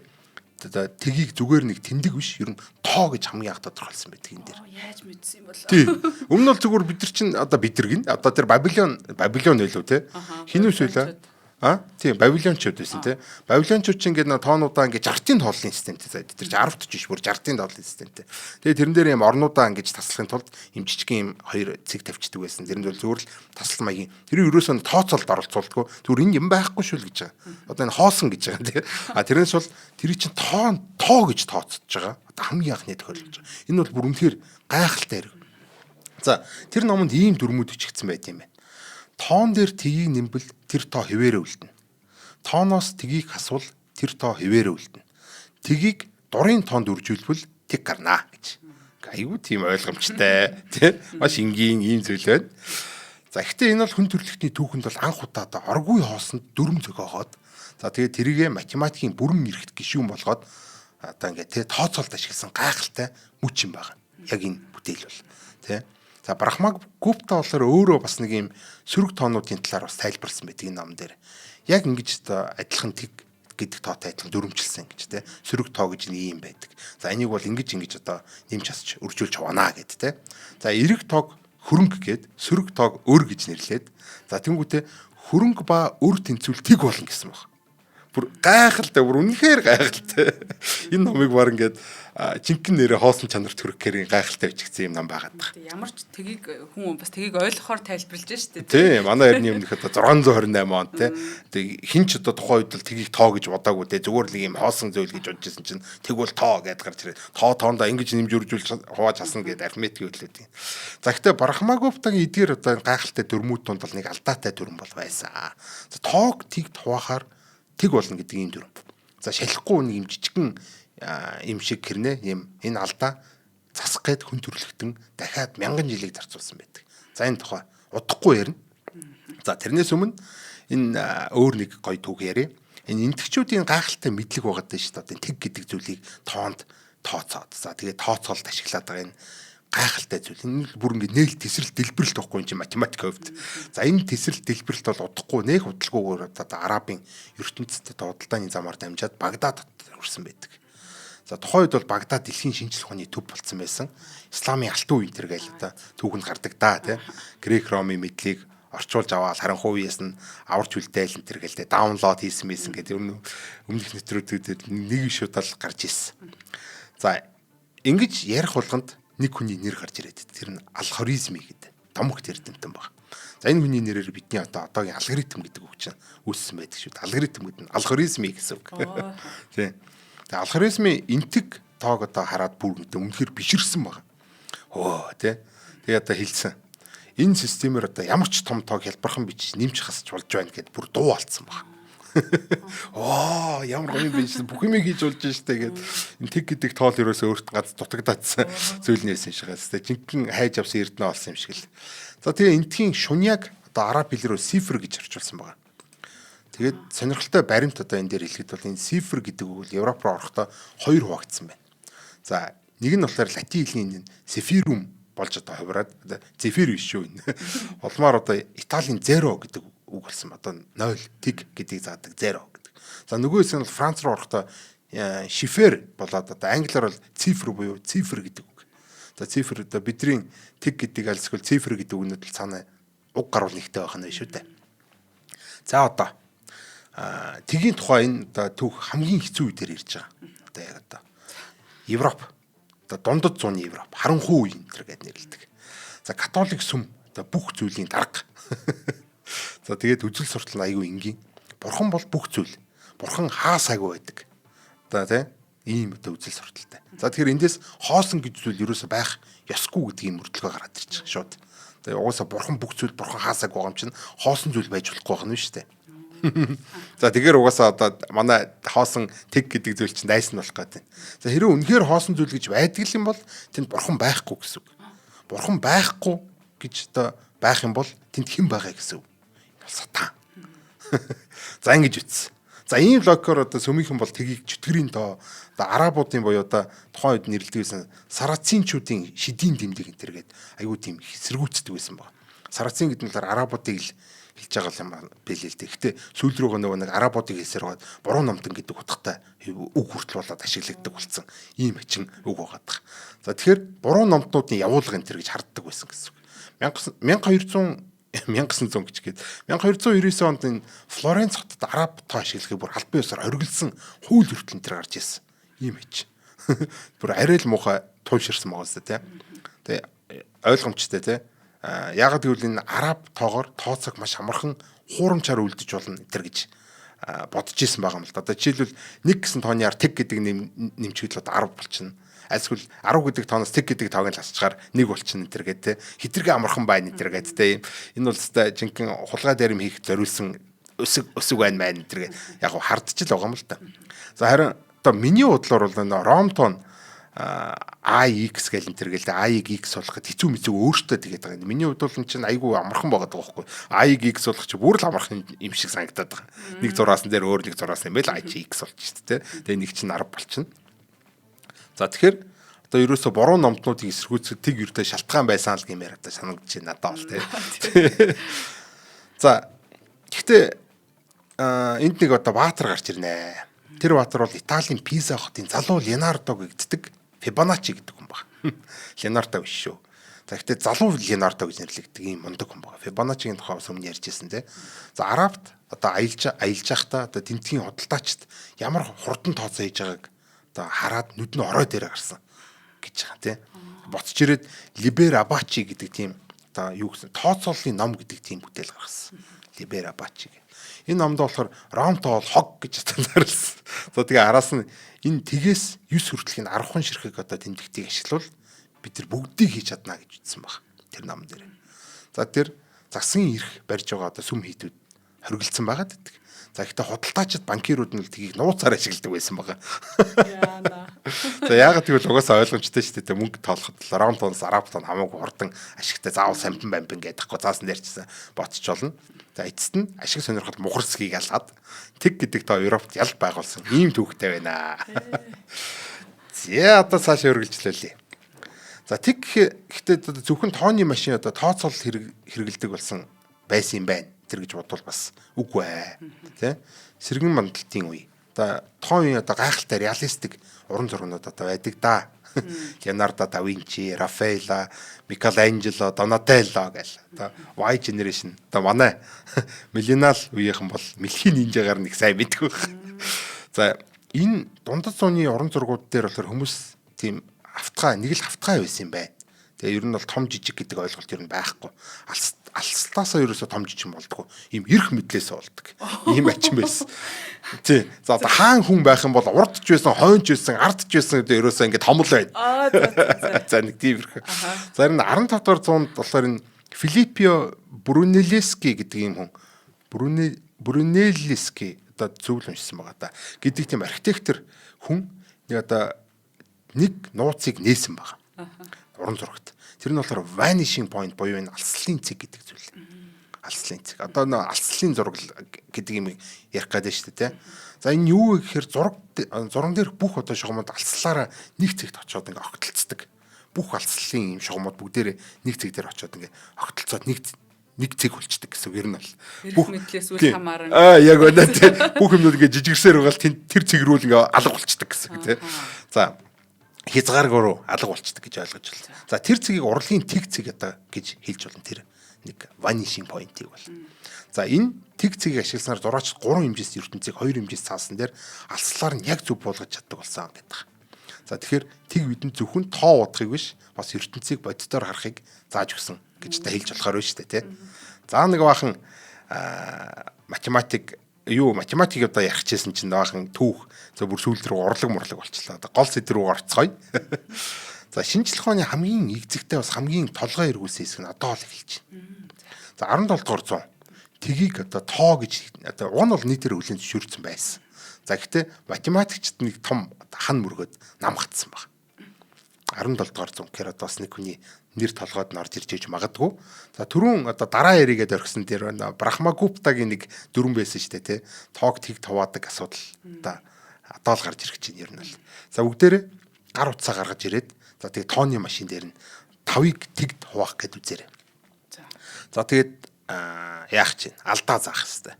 одоо тэгийг зүгээр нэг тэмдэг биш ер нь тоо гэж хамгийн анх тодорхойлсон байдаг энэ дээр. Яаж мэдсэн юм бол? Тий. Өмнө нь бол зүгээр бид нар чинь одоо бид нар гин одоо тэр Бабилон Бабилон байлуу те. Хинүүс байлаа? А тийм Бабилончууд байсан тий. Бабилончууд чинь ингээд тоонуудаа ингээд 60-ын тооллын системтэй заа. Тэр чинь 10 ч биш бүр 60-ын тооллын системтэй. Тэгээ тэрэн дээр юм орнуудаа ингээд таслахын тулд юм жижигхэн юм хоёр цэг тавьчихдаг байсан. Тэрэнд бол зүгээр л таслал маягийн. Тэр ерөөсөө тооцоолд оролцуулдаггүй. Зүгээр энэ юм байхгүй шүү л гэж байгаа. Одоо энэ хоосон гэж байгаа тий. А тэрнээс бол тэр чинь тоо тоо гэж тооцож байгаа. Одоо хамгийн анхны тохиолдол гэж байгаа. Энэ бол бүр үнэхээр гайхалтай хэрэг. За тэр номонд ийм дүрмүүд бичигдсэн байт юм байна. Тоон дээр тгийг нэмбэл тэр тоо хэвээрээ үлдэнэ. Тооноос тгийг хасвал тэр тоо хэвээрээ үлдэнэ. Тгийг дурын тоонд үржүүлбэл тэг гарнаа гэж. Айгуу тийм ойлгомжтой тий. Маш энгийн ийм зүйл байна. За гэхдээ энэ бол хүн төрөлхтний түүхэнд бол анх удаа одоо оргүй хоосонд дүрм зохиогоод за тэгээд тэрийгэ математикийн бүрэн эрхт гишүүн болгоод одоо ингээд тий тооцоолд ашигласан гайхалтай мөч юм байна. Яг энэ бүтээл бол тий. За Брахма Гупта болохоор өөрөө бас нэг юм сөрөг тоонуудын талаар бас тайлбарласан байдаг энэ ном дээр. Яг ингэж одоо адилхан тэг гэдэг тоотой адилхан дүрмжилсэн гэж те. Сөрөг тоо гэж нэг юм байдаг. За энийг бол ингэж ингэж одоо нэмж хасч үржүүлж хуваана гэд те. За эерэг тоог хөрөнгө гээд сөрөг тоог өр гэж нэрлээд за тэнгуүтээ хөрөнгө ба өр тэнцвэл тэг болно гэсэн баг. Бүр гайхалтай, бүр үнэхээр гайхалтай. Энэ номыг баг ингээд жинхэнэ нэрээ хоосон чанарт хүрэх гэрийн гайхалтай бичигдсэн юм ном байгаад байгаа. Ямар ч тгийг хүн бас тгийг ойлгохоор тайлбарлаж штэ. Тийм, манай эртний өмнөх одоо 628 он те. Тэг хин ч одоо тухайн үед л тгийг тоо гэж бодоагүй те. Зүгээр л нэг юм хоосон зүйл гэж бодож исэн чинь тэг бол тоо гэдээ гарч ирээд тоо тоондоо ингэж нэмж үржүүлж хувааж хасна гэдэг арифметикийн хөдлүүд юм. За гэхдээ Брахмагуптагийн эдгээр одоо гайхалтай дүрмүүд тунд бол нэг алдаатай дүрм бол байсан. За тоог тийг хуваахаар тэг болно гэдэг ийм дүрм. За шалахгүй нэг юм жижигхэн юм шиг хэрнээ юм энэ алдаа засах гээд хүн төрөлхтөн дахиад мянган жилийг зарцуулсан байдаг. За энэ тухай удахгүй ярина. За тэрнээс өмнө энэ өөр нэг гоё түүх ярья. Энэ энтгчүүдийн гайхалтай мэдлэг байгаа даа шүү дээ. Одоо тэг гэдэг зүйлийг тоонд тооцоод. За тэгээ тооцоолд ашиглаад байгаа энэ гайхалтай зүйл. Энэ бүр ингэ нээл тесрэлт дэлбэрэлт байхгүй юм чи математикийн хувьд. За энэ тесрэлт дэлбэрэлт бол удахгүй нэх удалгүйгээр одоо арабын ертөнцид худалдааны замаар дамжаад Багдад хүрсэн байдаг. За тухайн үед бол Багдад дэлхийн шинжлэх ухааны төв болцсон байсан. Исламын алтан үе энэ гээл одоо түүхэнд гардаг да тий. Грек Ромын мэдлийг орчуулж аваад харанхуй үеэс нь аварч үлдээл энэ төр гээл тэ download хийсэн байсан гэдэг өмнөх нэтрүүдэд нэг шууд л гарч ирсэн. За ингэж ярих болгонд нэг хүний нэр гарч ирээд тэр нь Алхоризми гэдэг домогт эрдэмтэн баг. За энэ хүний нэрээр бидний одоо одоогийн алгоритм гэдэг үг чинь үүссэн байдаг шүү дээ. Алгоритм гэдэг нь алхоризми гэсэн үг. Тийм. Тэгээ алхоризмын энтэг тоог одоо хараад бүр үнэхээр биширсэн баг. Өө тий. Тэгээ одоо хэлсэн. Энэ системээр одоо ямар ч том тоог хялбархан бичиж нэмж хасч болж байна гэд бүр дуу алдсан баг. Оо ямар гоё юм бэ бүх юм хийж болж штэ гэд энэ тэг гэдэг тоол ерөөсөө өөрт гац дутагдаадсан зүйл нээсэн шиг гас тэ жинхэнэ хайж авсан эрдэнэ олсон юм шиг л. За тэгээ энтхийн шуняг одоо араб хэлээр цифр гэж орчуулсан байгаа. Тэгээд сонирхолтой баримт одоо энэ дээр хэлэхэд бол энэ цифр гэдэг үг бол Европ руу орохдоо хоёр хуваагдсан байна. За нэг нь болохоор латин хэлний циферум болж одоо хувираад зефир биш шүү энэ. Улмаар одоо Италийн zero гэдэг үг болсон. Одоо 0 тэг гэдгийг заадаг zero гэдэг. За нөгөө хэсэг нь бол Франц руу орохдоо шифер болоод одоо англиар бол цифр буюу цифр гэдэг үг. За цифр одоо бидний тэг гэдэг альсгүй цифр гэдэг үгнүүд л цаана уг гаруул нэгтэй байх нь шүү дээ. За одоо тэгийн тухай энэ одоо түүх хамгийн хэцүү үедэр ирж байгаа. Одоо яг одоо Европ одоо дундад зууны Европ харанхуй үе энэ төр гэд нэрлэдэг. За католик сүм одоо бүх зүйлийн дарга. За тэгээд үзэл суртал нь айгүй энгийн. Бурхан бол бүх зүйл. Бурхан хаа сайгүй байдаг. Одоо тий ийм одоо үзэл сурталтай. За тэгэхээр эндээс хоосон гэж зүйл ерөөсөө байх ёсгүй гэдэг ийм мөрдлөгөө гараад ирж байгаа шууд. Тэгээ угаасаа бурхан бүх зүйл бурхан хаасаагүй байгаа юм чинь хоосон зүйл байж болохгүй байгаа нь шүү дээ. За, тэгэхээр угаасаа одоо манай хоосон тэг гэдэг зүйл чинь дайсан болох гэдэг. За, хэрвээ үнэхээр хоосон зүйл гэж байдаг юм бол тэнд бурхан байхгүй гэсэн үг. Бурхан байхгүй гэж одоо байх юм бол тэнд хэн байгаа гэсэн үг. Энэ бол сатан. За, ингэж үтсэн. За, ийм логикоор одоо сүмийнхэн бол тэгийг чөтгөрийн тоо, одоо арабуудын буюу одоо тухайн үед нэрлэдэг байсан сарацинчүүдийн шидийн тэмдэг энэ төр гээд айгүй тийм эсэргүүцдэг байсан байна. Сарацин гэдэг нь болохоор арабуудыг л хэлж байгаа юм билээ л дээ. Гэтэ сүүл рүүгээ нөгөө нэг арабуудыг хэлсээр байгаад буруу номтон гэдэг утгатай үг хүртэл болоод ашиглагддаг болсон. Ийм хачин үг байгаад байгаа. За, тэгэхээр буруу номтнуудын явуулга энэ төр гэж харддаг байсан гэсэн үг. 1200 1900 гэж гээд 1299 онд энэ Флоренц хотод араб тоо ашиглахыг бүр албан ёсоор хориглосон хууль хүртэл энэ төр гарч ирсэн. Ийм хэч. Бүр арай л муухай туйлширсан байгаа сте, тий. Тэгээ ойлгомжтой, тий. А яагаад гэвэл энэ араб тоогоор тооцоог маш амархан хуурамчаар үлдэж болно энэ төр гэж бодож исэн байгаа юм л да. Одоо жишээлбэл, 1 гэсэн тооны ар тэг гэдэг нэмчгэл одоо 10 болчихно. Альсгүй 10 гэдэг тооноос тэг гэдэг тоог нь ласчгаар 1 болчихно энэ төр гэдэг, те. Хитрхи амархан байна энэ төр гэдэг, те. Энэ бол өстой жинхэнэ хулгай дээрм хийх зориулсан өсөг өсөг байна маань энэ төр гэдэг. Яг гоо хардч л байгаа юм л та. За, харин одоо миний бодлоор бол энэ ром тоон AX гэл энэ төр гээл, A-ыг X болгоход хэцүү мэцүү өөртөө тэгээд байгаа. Миний хувьд бол энэ чинь айгүй амархан байгаа байхгүй. A-ыг X болгох чи бүр л амархан юм шиг санагдаад байгаа. Нэг зураасан дээр өөр нэг зураасан юм байл A чи X болчих шүү дээ. Тэгээ нэг чинь 10 болчихно. За, тэгэхээр одоо ерөөсө буруу номтнуудыг эсэргүүцэх тэг ердөө шалтгаан байсан л гэмээр одоо санагдаж байна надад бол, тий. За, гэхдээ энд нэг одоо баатар гарч ирнэ. Тэр баатар бол Италийн Пиза хотын залуу Леонардо гэгддэг Фибоначчи гэдэг хүн баг. Леонардо биш шүү. За, гэхдээ залуу Леонардо гэж нэрлэгддэг ийм мундаг хүн баг. Фибоначчигийн тухай бас өмнө ярьж ирсэн, тий. За, Арабт одоо аялж аялж байхдаа одоо тентгийн худалдаачд ямар хурдан тооцоо хийж байгааг одоо хараад нүд нь орой дээр гарсан гэж байгаа, тий. Буцаж ирээд Liber Abaci гэдэг тийм одоо юу гэсэн тооцооллын ном гэдэг тийм бүтээл гаргасан. Liber Abaci гэх. Энэ номд болохоор Ромтоо бол хог гэж зарласан. За, тэгээ араас нь энэ тэгээс 9 хүртэлх энэ 10хан ширхэг одоо тэмдэгтийг ашиглавал бид нар бүгдийг хийж чадна гэж үзсэн баг. Тэр ном дээр. За, тэр засгийн эрх барьж байгаа одоо сүм хийдүүд хоригдсан байгаад байдаг. За, гэхдээ худалдаачид, банкирууд нь л тгийг нууцаар ашигладаг байсан байгаа. Яана. За, яагаад гэвэл угаасаа ойлгомжтой шүү дээ. Мөнгө тоолоход ром тоноос араб тон хамаагүй хурдан ашигтай, заавал сампин бампин гэдэг хгүй заасан дээр чсэн ботч болно. За, эцэст нь ашиг сонирхол мухарсгийг алгаад тэг гэдэг тоо Европт ял байгуулсан ийм түүхтэй байна. За, одоо цаашаа үргэлжлүүлье. За, тэг гэхдээ одоо зөвхөн тооны машин одоо тооцоолол хэрэгэлдэг болсон байсан юм байна. Тэр гэж бодвол бас үгүй ээ. Тэ? Сэргэн мандалтын үе. Одоо тухайн үеийн одоо гайхалтай реалистик уран зургнууд одоо байдаг да. Леонардо да Винчи, Рафаэлло, Микеланджело, Донателло гэл. Одоо Y generation, одоо манай millennial үеийнхэн бол мэлхийн нинжагаар нэг сайн мэдгүй байх. За, энэ дундад зууны уран зургууд дээр болохоор хүмүүс тийм автгай, нэг л автгай байсан юм байна. Тэгээ ер нь бол том жижиг гэдэг ойлголт ер нь байхгүй. Алслаасаа ерөөсөө том жижиг болдгоо. Ийм эрх мэдлээсээ болдог. Ийм ачин байсан. Тий. За, одоо хаан хүн байх юм бол урд ч байсан, хойно ч байсан, ард ч байсан гэдэг ерөөсөө ингээд том л байна. Аа, за за. За, нэг тиймэрхүү. За, энэ 15 дугаар зуунд болохоор энэ Филиппо Брунеллески гэдэг ийм хүн, Брунеллески, одоо зөв л уншсан байгаа да, гэдэг тийм архитектор хүн нэг одоо нэг нууцыг нээсэн байгаа. Уран зурагт. Тэр нь болохоор vanishing point буюу энэ алслын цэг гэдэг зүйл. Алслын цэг. Одоо нөө алслын зураг гэдэг юм ярих гэдэг шүү дээ, тэ. За, энэ юу вэ гэхээр зураг зурган дээр бүх одоо шугамуд алслаараа нэг цэгт очиод ингээ огтлцдог. Бүх алслын юм шугамуд бүгдээрээ нэг цэг дээр очиод ингээ огтлцоод нэг цэг болчдөг гэсэн үг ер нь бол. Бүх мэдлээс үл хамааран. Аа, яг байна, тий. Бүх юмнууд ингээ жижигсээр байгаа л тэр цэг рүү л ингээ алга болчдөг гэсэн үг, тий. За, хязгааргүй руу алга болчдөг гэж ойлгож байна. За, тэр цэгийг урлагийн тэг цэг одоо гэж хэлж болно, тэр нэг vanishing point-ийг бол. За, энэ тэг цэгийг ашигласнаар зураач 3 хэмжээс ертөнцийг 2 хэмжээс цаасан дээр алслаар нь яг зөв буулгаж чаддаг болсон гэдэг. За, тэгэхээр тэг бидэнд зөвхөн тоо удахыг биш, бас ертөнцийг бодитоор харахыг зааж өгсөн гэж та хэлж болохоор байна шүү дээ, тий. За, нэг бахан математик юу математик одоо ярих чийсэн чинь баахан түүх, за, бүр сүүл рүү урлаг мурлаг болчлаа. Одоо гол сэдв рүү орцгоё. За, шинжлэх ухааны хамгийн эгзэгтэй, бас хамгийн толгой эргүүлсэн хэсэг нь одоо л эхэлж байна. За, 17 дугаар зуун. Тэгийг одоо тоо гэж одоо уг нь бол нийтээр хүлээн зөвшөөрсөн байсан. За, гэхдээ математикчид нэг том хан мөргөөд намгацсан баг. 17 дугаар зуун гэхээр одоо бас нэг хүний нэр толгойд нь орж ирж иж магадгүй. За, түрүүн одоо дараа яригээд орхисон дээр байна. Брахмагуптагийн нэг дүрэн байсан шүү дээ, тий. Тоог тэг хуваадаг асуудал одоо л гарч ирэх чинь ер нь бол. За, бүгдээрээ гар утсаа гаргаж ирээд, за, тэгээ тооны машин дээр нь 5-ыг тэгд хуваах гэд үзээрэй. За, тэгээд яах чинь алдаа заах хэвээр.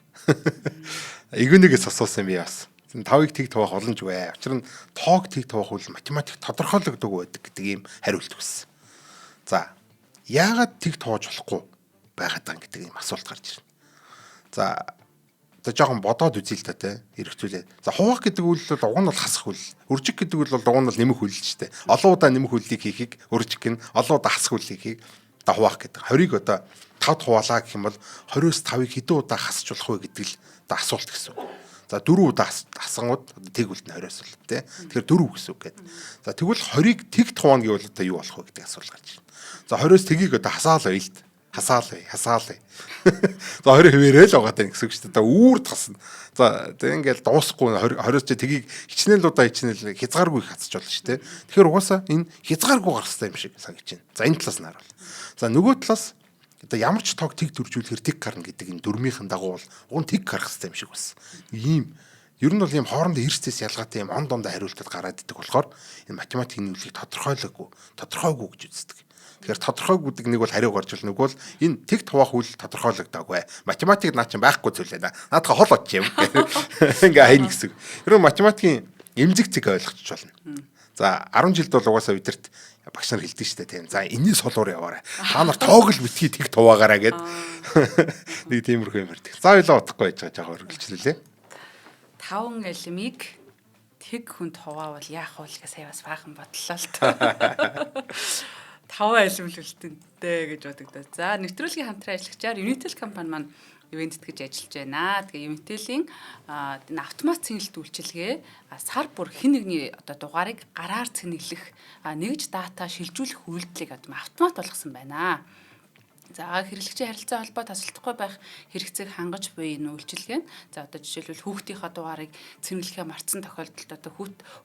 Эгүүнийгээс асуусан би бас. 5-ыг тэг хуваах боломжгүй. Учир нь тоог тэг хуваах үйл математик тодорхойлогддог байдаг гэдэг ийм хариулт өгсөн. За, яагаад тэг хувааж болохгүй байгаад байгаа гэдэг ийм асуулт гарч ирнэ. За, одоо жоохон бодоод үзье л та, те, эргцүүлээ. За, хуваах гэдэг үйл бол уг нь бол хасах үйл. Үржих гэдэг үйл бол уг нь бол нэмэх үйл шүү дээ. Олон удаа нэмэх үйлийг хийхийг үржих гин, олон удаа хасах үйлийг хийх одоо хуваах гэдэг. 20-ыг одоо 5-д хуваалаа гэх юм бол 20-оос 5-ыг хэдэн удаа хасч болох вэ гэдэг л одоо асуулт гэсэн үг. За, 4 удаа хасангууд одоо тэг үлдэнэ 20-оос л, тий. Тэгэхээр 4 гэсэн үг гэдэг. За, тэгвэл 20-ыг тэгт хуваана гэвэл одоо юу болох вэ гэдэг асуулт гарч ирнэ. За, 20-оос тэгийг одоо хасаал байл л, хасаал бай, хасаал бай. За, 20 хэвээрээ л байгаа тань гэсэн үг шүү дээ. Одоо үүр тасна. За, тэг ингээл дуусахгүй 20 20-оос чи тэгийг хичнээн л удаа хичнээн хязгааргүй их хасч болно шүү дээ. Тэгэхээр угаасаа энэ хязгааргүй гарах хэрэгтэй юм шиг санагдаж байна. За, энэ талаас нь харуул. За, нөгөө талаас одоо ямар ч тоог тэг төржүүлэхээр тэг гарна гэдэг энэ дүрмийнхэн дагуу бол уг нь тэг гарах хэрэгтэй юм шиг бас. Ийм ер нь бол ийм хоорондоо эрсдэс ялгаатай ийм он дондоо хариултад гараад идэг болохоор энэ математикийн нийлүүлгийг тодорхойгүй гэж үздэг. Тэгэхээр тодорхойгүй гэдэг нэг бол хариу гарч ирнэ, нэг бол энэ тэг хуваах үйл тодорхойлогдоогүй. Математик наа чинь байхгүй зүйл байна. Наадха хол очиж юм. Ингээ хайна гэсэн. Ер нь математикийн эмзэг цэг ойлгочих болно. За, 10 жилд бол угаасаа бидэрт багш нар хэлдэг шүү дээ, тийм. За, энэний сулуур яваарай. Та нар тоог л битгий тэг хуваагаарай гэд. Нэг тиймэрхүү юм ярьдаг. За, ойлоо удахгүй байж байгаа жаа үргэлжлүүлээ. Таван алимыг тэг хүнд хуваавал яах вэ гэж сая бас баахан бодлоо л та. Таван алим л үлдэнтэй гэж бодогдоо. За, нэвтрүүлгийн хамтран ажиллагчаар Unitel компани маань ивээн тэтгэж ажиллаж байна. Тэгээ Unitel-ийн энэ автомат цэнэглэлт үйлчилгээ сар бүр хэн нэгний одоо дугаарыг гараар цэнэглэх, нэгж дата шилжүүлэх үйлдэлийг одоо автомат болгосон байна. За, хэрэглэгчийн харилцаа холбоо тасалдахгүй байх хэрэгцээг хангаж буй энэ үйлчилгээ нь, за, одоо жишээлбэл хүүхдийнхаа дугаарыг цэнэглэхээ мартсан тохиолдолд одоо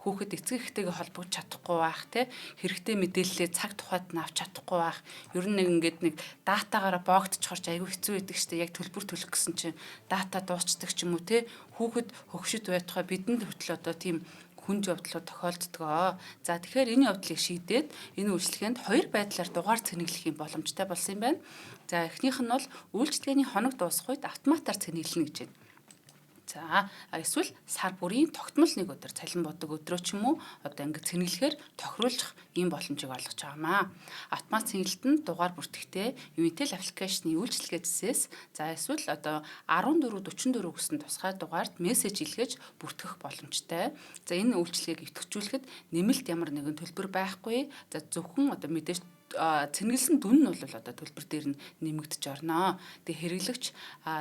хүүхэд эцэг эхтэйгээ холбогдож чадахгүй байх, те, хэрэгтэй мэдээллээ цаг тухайд нь авч чадахгүй байх. Ер нь нэг ингээд нэг датагаараа боогдчихорч айгүй хэцүү байдаг штэ. Яг төлбөр төлөх гэсэн чинь дата дуусчдаг ч юм уу, те, хүүхэд хөгшөд байтугай бидэнд хүртэл одоо тийм хүнд явдлууд тохиолддог. За, тэгэхээр энэ явдлыг шийдээд энэ үйлчилгээнд хоёр байдлаар дугаар цэнэглэх юм боломжтой болсон юм байна. За, эхнийх нь бол үйлчилгээний хоног дуусах үед автоматар цэнэглэнэ гэж байна. За, эсвэл сар бүрийн тогтмол нэг өдөр, цалин бодог өдрөө ч юм уу, одоо ингээд цэнэглэхээр тохируулах ийм боломжийг олгож байгаамаа. Автомат цэнэглэлт нь дугаар бүртгэхдээ Unitel application ы үйлчилгээ зэсээс, за, эсвэл одоо 14 44 гэсэн тусгай дугаард мессеж илгээж бүртгэх боломжтой. За, энэ үйлчилгээг идэвхжүүлэхэд нэмэлт ямар нэгэн төлбөр байхгүй. За, зөвхөн одоо мэдээж цэнэглэсэн дүн нь бол одоо төлбөр дээр нь нэмэгдэж орно. Тэгээ хэрэглэгч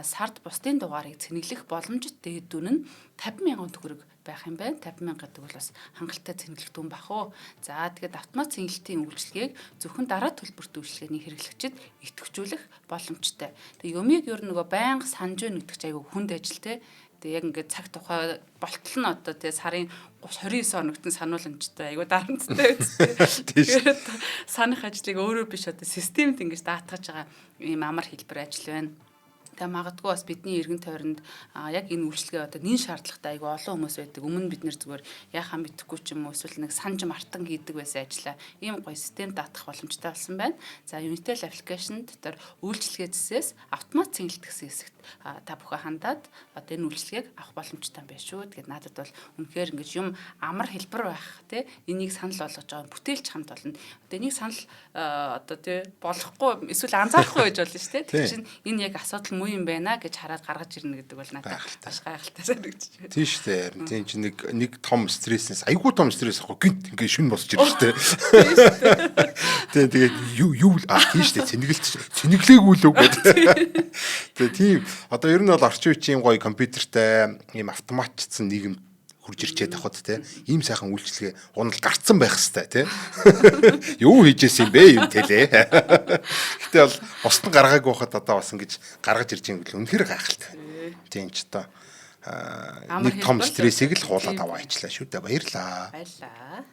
сард бусдын дугаарыг цэнэглэх боломжит дээд дүн нь 50 мянган төгрөг байх юм байна. 50 мянга гэдэг бол бас хангалттай цэнэглэх дүн бах уу. За, тэгээд автомат цэнэглэлтийн үйлчилгээг зөвхөн дараа төлбөрт үйлчилгээний хэрэглэгчид идэвхжүүлэх боломжтой. Тэгээ юмыг ер нь нөгөө байнга санаж байна гэдэг чинь айгүй хүнд ажил, те. Тэгээ яг ингээд цаг тухай болтол нь одоо тэгээ сарын 29 хоногт нь санууламжтай айгүй дарамттай үстэй. Тэгэхээр санах ажлыг өөрөө биш, одоо системд ингэж даатгаж байгаа ийм амар хэлбэр ажил байна. Тэгээ магадгүй бас бидний эргэн тойронд яг энэ үйлчилгээ одоо нин шаардлагатай айгүй олон хүмүүс байдаг. Өмнө бид нэр зүгээр яхаа мэдэхгүй ч юм уу, эсвэл нэг санаж мартан хийдэг байсан ажлаа ийм гоё систем даатгах боломжтой болсон байна. За, Unitel application дотор үйлчилгээ зэсээс автомат цэнэглэлт гэсэн хэсэгт та бүхэн хандаад одоо энэ үйлчилгээг авах боломжтой юм байна шүү. Тэгээд надад бол үнэхээр ингэж юм амар хэлбэр байх, тий, энийг санал болгож байгаа бүтээлч хамт болно. Одоо энийг санал одоо, тий, болохгүй эсвэл анзаарахгүй байж болно шүү дээ. Тэр чинь энэ яг асуудал муу юм байна гэж хараад гаргаж ирнэ гэдэг бол надад маш гайхалтай санагдчих байна. Тийм шүү дээ. Тийм чи нэг том стрессээс, айгүй том стресс ахгүй, гинт ингээ шүн босч ирж шүү дээ. Тийм, тэгээд юу тийм шүү дээ, цэнэгэлт цэнэглээгүй л үг гэдэг. Тэгээ тийм одоо ер нь бол орчин үеийн гоё компьютертай ийм автоматчсан нийгэм хурж ирчээд авахд те ийм сайхан үйлчлэгээ унал гарцсан байх хэвээр те. Юу хийжсэн юм бэ юм тэлээ. Гэтэ бол бусд нь гаргаагүй байхад одоо бас ингэж гаргаж ирж байгаа юм үнэхээр гайхалтай. Тийм ч одоо нэг том стрессийг л хуулаад аваа ичлаа шүү дээ. Баярлаа. Баярлаа.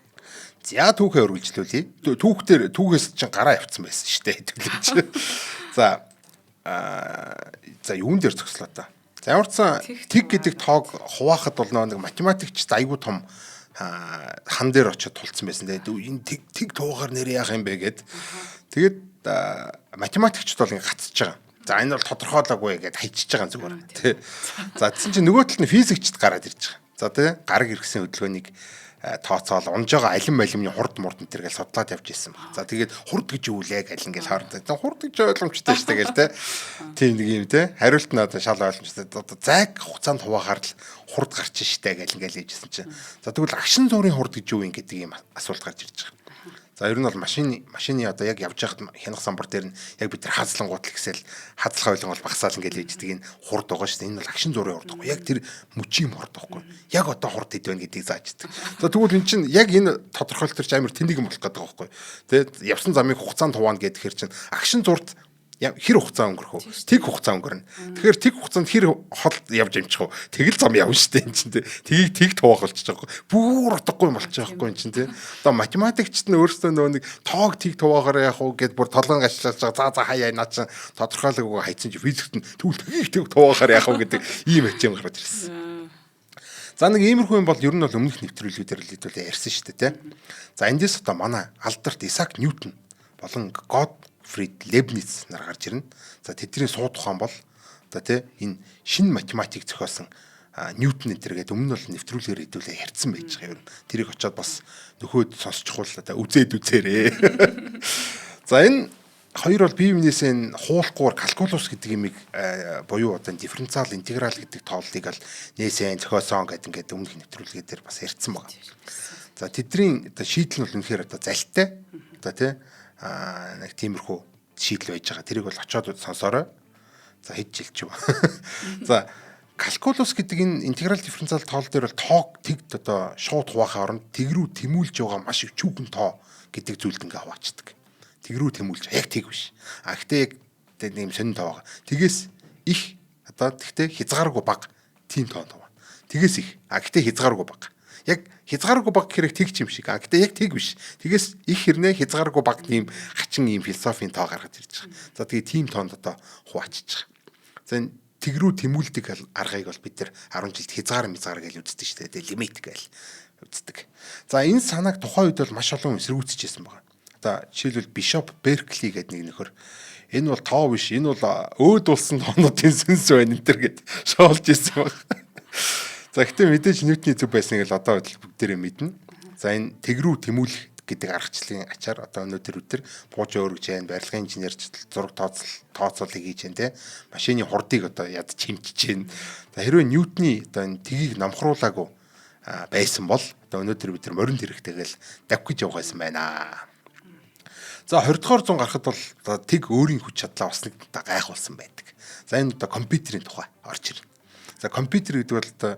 За түүхээ үргэлжлүүлье. Түүх дээр түүхээс чинь гараа явцсан байсан шүү дээ. Хэдүүлээч. За за юун дээр зөкслөө та. За ямар ч сан тэг гэдэг тоог хуваахад бол нэг математикчд айгүй том хан дээр очиод тулцсан байсан. Тэгээд энэ тэг тэг туугаар нэр яах юм бэ гэд. Тэгээд математикчд бол ингэ гацж байгаа. За энэ бол тодорхойлоогүй гэд хайчиж байгаа зүгээр. Тэ. За тэгсэн чинь нөгөө талд нь физикчд гараад ирж байгаа. За тий гараг иргэсэн хөдөлгөөнийг тооцоол унж байгаа алим малимны хурд мурд энэ төр гэл судлаад явж ирсэн баг. За тэгээд хурд гэж юу лээ гэл ингээл хоорондоо. Хурд гэж ойлгомжтой шүү дээ гэл те. Тийм нэг юм те. Хариулт нь одоо шал ойлгомжтой. Одоо зайг хугацаанд хуваахаар л хурд гарч штэ гэл ингээл хийжсэн чинь. За тэгвэл агшин зуурын хурд гэж юу юм гэдэг юм асуулт гарч ирж байгаа. За ер нь бол машины одоо яг явж байхад хянах самбар дээр нь яг бид нар хазлангууд л гэсэл хазлах ойлон бол багасаал ингээл ээждэг энэ хурд байгаа шүү дээ. Энэ бол агшин зургийн хурд байхгүй. Яг тэр мөчийн хурд байхгүй. Яг одоо хурд хэд байна гэдгийг зааж идэг. За тэгвэл эн чинь яг энэ тодорхойлолт төр чинь амар тэнэг юм болох гэдэг байгаа байхгүй. Тэ явсан замыг хугацаанд хуваана гэхээр чинь агшин зурд хэр хугацаа өнгөрөх вэ? Тэг хугацаа өнгөрнө. Тэгэхээр тэг хугацаанд хэр хол явж амжих вэ? Тэгэл зам явна шүү дээ эн чинь тэ. Тгийг тэг туваах болчих жоохгүй. Бүр утгагүй юм болчих жоохгүй эн чинь тэ. Одоо математикчд нь өөрсдөө нөгөө нэг тоог тэг туваагаар яах вэ гэд бүр толгойн гашилж байгаа. За за хаяа наа чин тодорхойлоогүй хайцсан чи физикт нь тэгвэл тгийг тэг туваагаар яах вэ гэдэг ийм ачим гарч ирсэн. За нэг иймэрхүү юм бол ер нь бол өмнөх нэвтрүүлгүүдээр л хэдүүлээ ярьсан шүү дээ тэ. За эндээс одоо манай алдарт Исаак Ньютон болон Готфрид Лебниц нар гарч ирнэ. За тэдний сууд ухаан бол одоо тий энэ шинэ математик зохиосон Ньютон энэ төр гэдэг өмнө нь бол нэвтрүүлгээр хэдүүлээ ярьсан байж байгаа юм. Тэрийг очиод бас нөхөөд сонсчихвол одоо үзээд үзээрэй. За энэ хоёр бол бие биенээсээ энэ хуулахгүйгээр калькулус гэдэг юмыг буюу одоо дифференциал интеграл гэдэг тооллыг л нээсэн зохиосон гэдэг ингээд өмнөх нэвтрүүлгээр дээр бас ярьсан байгаа. За тэдний одоо шийдэл нь бол үнэхээр одоо залтай. Одоо тий нэг тиймэрхүү шийдэл байж байгаа. Тэрийг бол очиод сонсоорой. За хэд жил ч юм. За калькулус гэдэг энэ интеграл дифференциал тоол дээр бол тоог тэгд одоо шууд хуваахын оронд тэг рүү тэмүүлж байгаа маш их чүүгэн тоо гэдэг зүйлд ингээ хуваачдаг. Тэг рүү тэмүүлж яг тэг биш. А гэтээ яг нэг юм сонин тоо байгаа. Тэгээс их одоо тэгтээ хязгааргүй бага тийм тоо тоо. Тэгээс их. А гэтээ хязгааргүй бага. Яг хязгааргүй бага хэрэг тэг ч юм шиг. А гэтээ яг тэг биш. Тэгээс их хэрнээ хязгааргүй бага тийм хачин ийм философийн тоо гаргаж ирж байгаа. За тэгээ тийм тоонд одоо хуваачиж байгаа. За энэ тэг рүү тэмүүлдэг аргыг бол бид нар 10 жилд хязгаар мязгаар гэж үздэг шүү дээ. Тэгээ лимит гэж үздэг. За энэ санааг тухайн үед бол маш олон хүн эсэргүүцэж байсан байна. Одоо жишээлбэл Бишоп Беркли гэдэг нэг нөхөр энэ бол тоо биш, энэ бол өөд болсон тоонуудын сүнс байна энэ төр гэд шоолж ирсэн баг. За гэтээ мэдээж Ньютоны зөв байсныг л одоо бүгдээрээ мэднэ. За энэ тэг рүү тэмүүлэх гэдэг аргачлалын ачаар одоо өнөөдөр өдөр бууж өөргөж जैन барилгын инженерч зураг тооцоолыг хийж जैन те машины хурдыг одоо яд чимчиж जैन. За хэрвээ Ньютоны одоо энэ тгийг намхруулаагүй байсан бол одоо өнөөдөр бид нар морин хэрэгтэйгээл давхиж явах байсан байна. За 20 дугаар зуун гарахад бол одоо тэг өөрийн хүч чадлаа бас нэг гайхуулсан байдаг. За энэ одоо компьютерийн тухай орж ирнэ. За компьютер гэдэг бол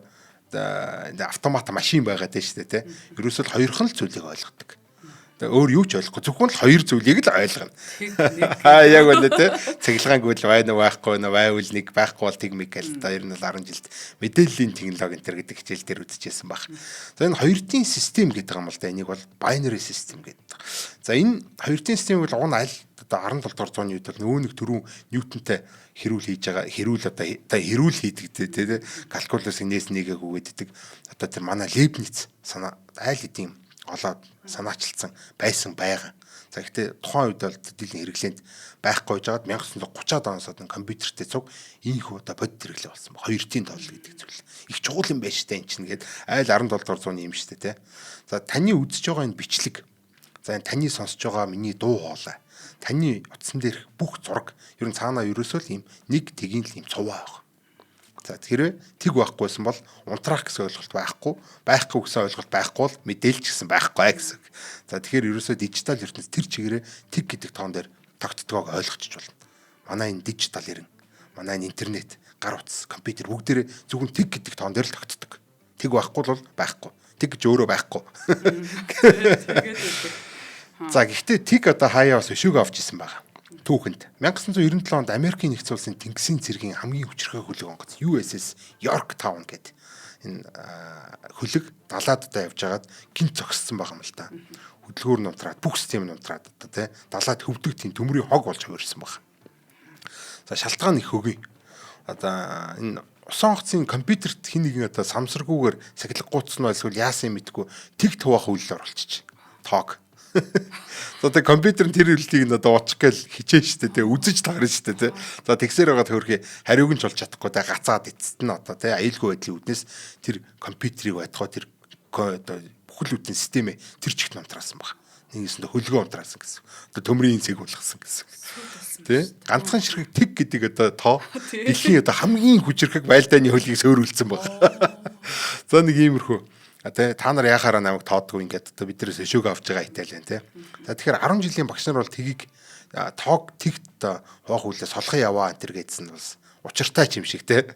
одоо автомат машин байгаа дээ шүү дээ тий. Ерөөсөө л хоёрхан л зүйлийг ойлгодог. Тэгээ өөр юу ч ойлгохгүй. Зөвхөн л хоёр зүйлийг л ойлгоно. Аа яг үнэ тий. Цэглэгаан гүйл байна уу байхгүй нэ байвал нэг байхгүй бол тэг мэг гэл одоо ер нь бол 10 жилд мэдээллийн технологи энэ төр гэдэг хичээл дээр үзчихсэн баг. За энэ хоёрдын систем гэдэг юм бол да энийг бол binary system гэдэг. За энэ хоёрдын системийг бол уг нь аль одоо 17 дугаар зууны үед бол нөгөө нэг түрүүн Ньютонтэй хэрүүл хийж байгаа хэрүүл одоо хэрүүл хийдэг тий калькулусыг нээс нэгээг үгээддэг одоо тэр манай Лейбниц санаа айл хэдийн олоод санаачилсан байсан байгаа. За гэхдээ тухайн үед бол төдийлөн хэрэглээнд байхгүй жагаад 1930-аад оноос одоо компьютертэй цуг ийхүү одоо бодит хэрэглээ болсон. Хоёртын тоол гэдэг зүйл. Их чухал юм байна штэ энэ чинь гээд айл 17 дугаар зууны юм штэ тий. За таны үзэж байгаа энэ бичлэг. За энэ таны сонсож байгаа миний дуу хоолой. Таны утсан дээрх бүх зураг ер нь цаанаа ерөөсөө л ийм нэг тэгийн л ийм цуваа байгаа. За тэгэхээр тэг байхгүйсэн бол унтраах гэсэн ойлголт байхгүй, байхгүй гэсэн ойлголт байхгүй бол мэдээлж гэсэн байхгүй гэсэн. За тэгэхээр ерөөсөө дижитал ертөнц тэр чигээрээ тэг гэдэг тоон дээр тогтдгоог ойлгочих болно. Манай энэ дижитал эрен, манай энэ интернет, гар утас, компьютер бүгдээрээ зөвхөн тэг гэдэг тоон дээр л тогтдог. Тэг байхгүй бол байхгүй. Тэг гэж өөрөө байхгүй. Тэгээд байдаг. За, гэхдээ тэг одоо хаяа бас өшөөг авч исэн байгаа. Түүхэнд 1997 онд Америкийн нэгдсэн улсын тэнгисийн цэргийн хамгийн хүчирхэг хөлөг онгоц USS Yorktown гэдэг энэ хөлөг далаадтай явж байгаад гинт зогссон байгаа юм л да. Хөдөлгөөр нь унтраад, бүх систем нь унтраад, одоо тий, далаад хөвдөг тийм төмрийн хог болж хувирсан баг. За, шалтгаан их хөгүй. Одоо энэ усан онгоцын компьютерт хэн нэгэн одоо самсаргүйгээр сахилгагуутсан уу, эсвэл яасан юм мэдгүй, тэг туваах үйлдэл оруулчих. Тоог. За, тэг компьютер нь тэр үйлдэлийг нь одоо учих гээл хичээн штэ тий, үзэж таарна штэ тий. За, тэгсээр байгаа төрхий хариуг нь ч олж чадахгүй тэ, гацаад эцэст нь одоо тий аюулгүй байдлын үүднээс тэр компьютерийг байтугай тэр одоо бүхэл бүтэн системээ тэр чигт унтраасан баг. Нэгэсэндээ хөлгөө унтраасан гэсэн. Одоо төмрийн цэг болгосон гэсэн. Тий? Ганцхан ширхэг тэг гэдэг одоо тоо дэлхийн одоо хамгийн хүчирхэг байлдааны хөлгийг сөөрүүлсэн баг. За, нэг иймэрхүү. Тэ, та нар яхаараа намайг тоодгүй, ингээд одоо биднээс өшөөг авч байгаа италиан тий. За, тэгэхээр 10 жилийн багш нар бол тгийг тоог тэгт одоо хуваах үлээ солохын яваа энэ төр гэдсэн нь бас учиртай ч юм шиг те.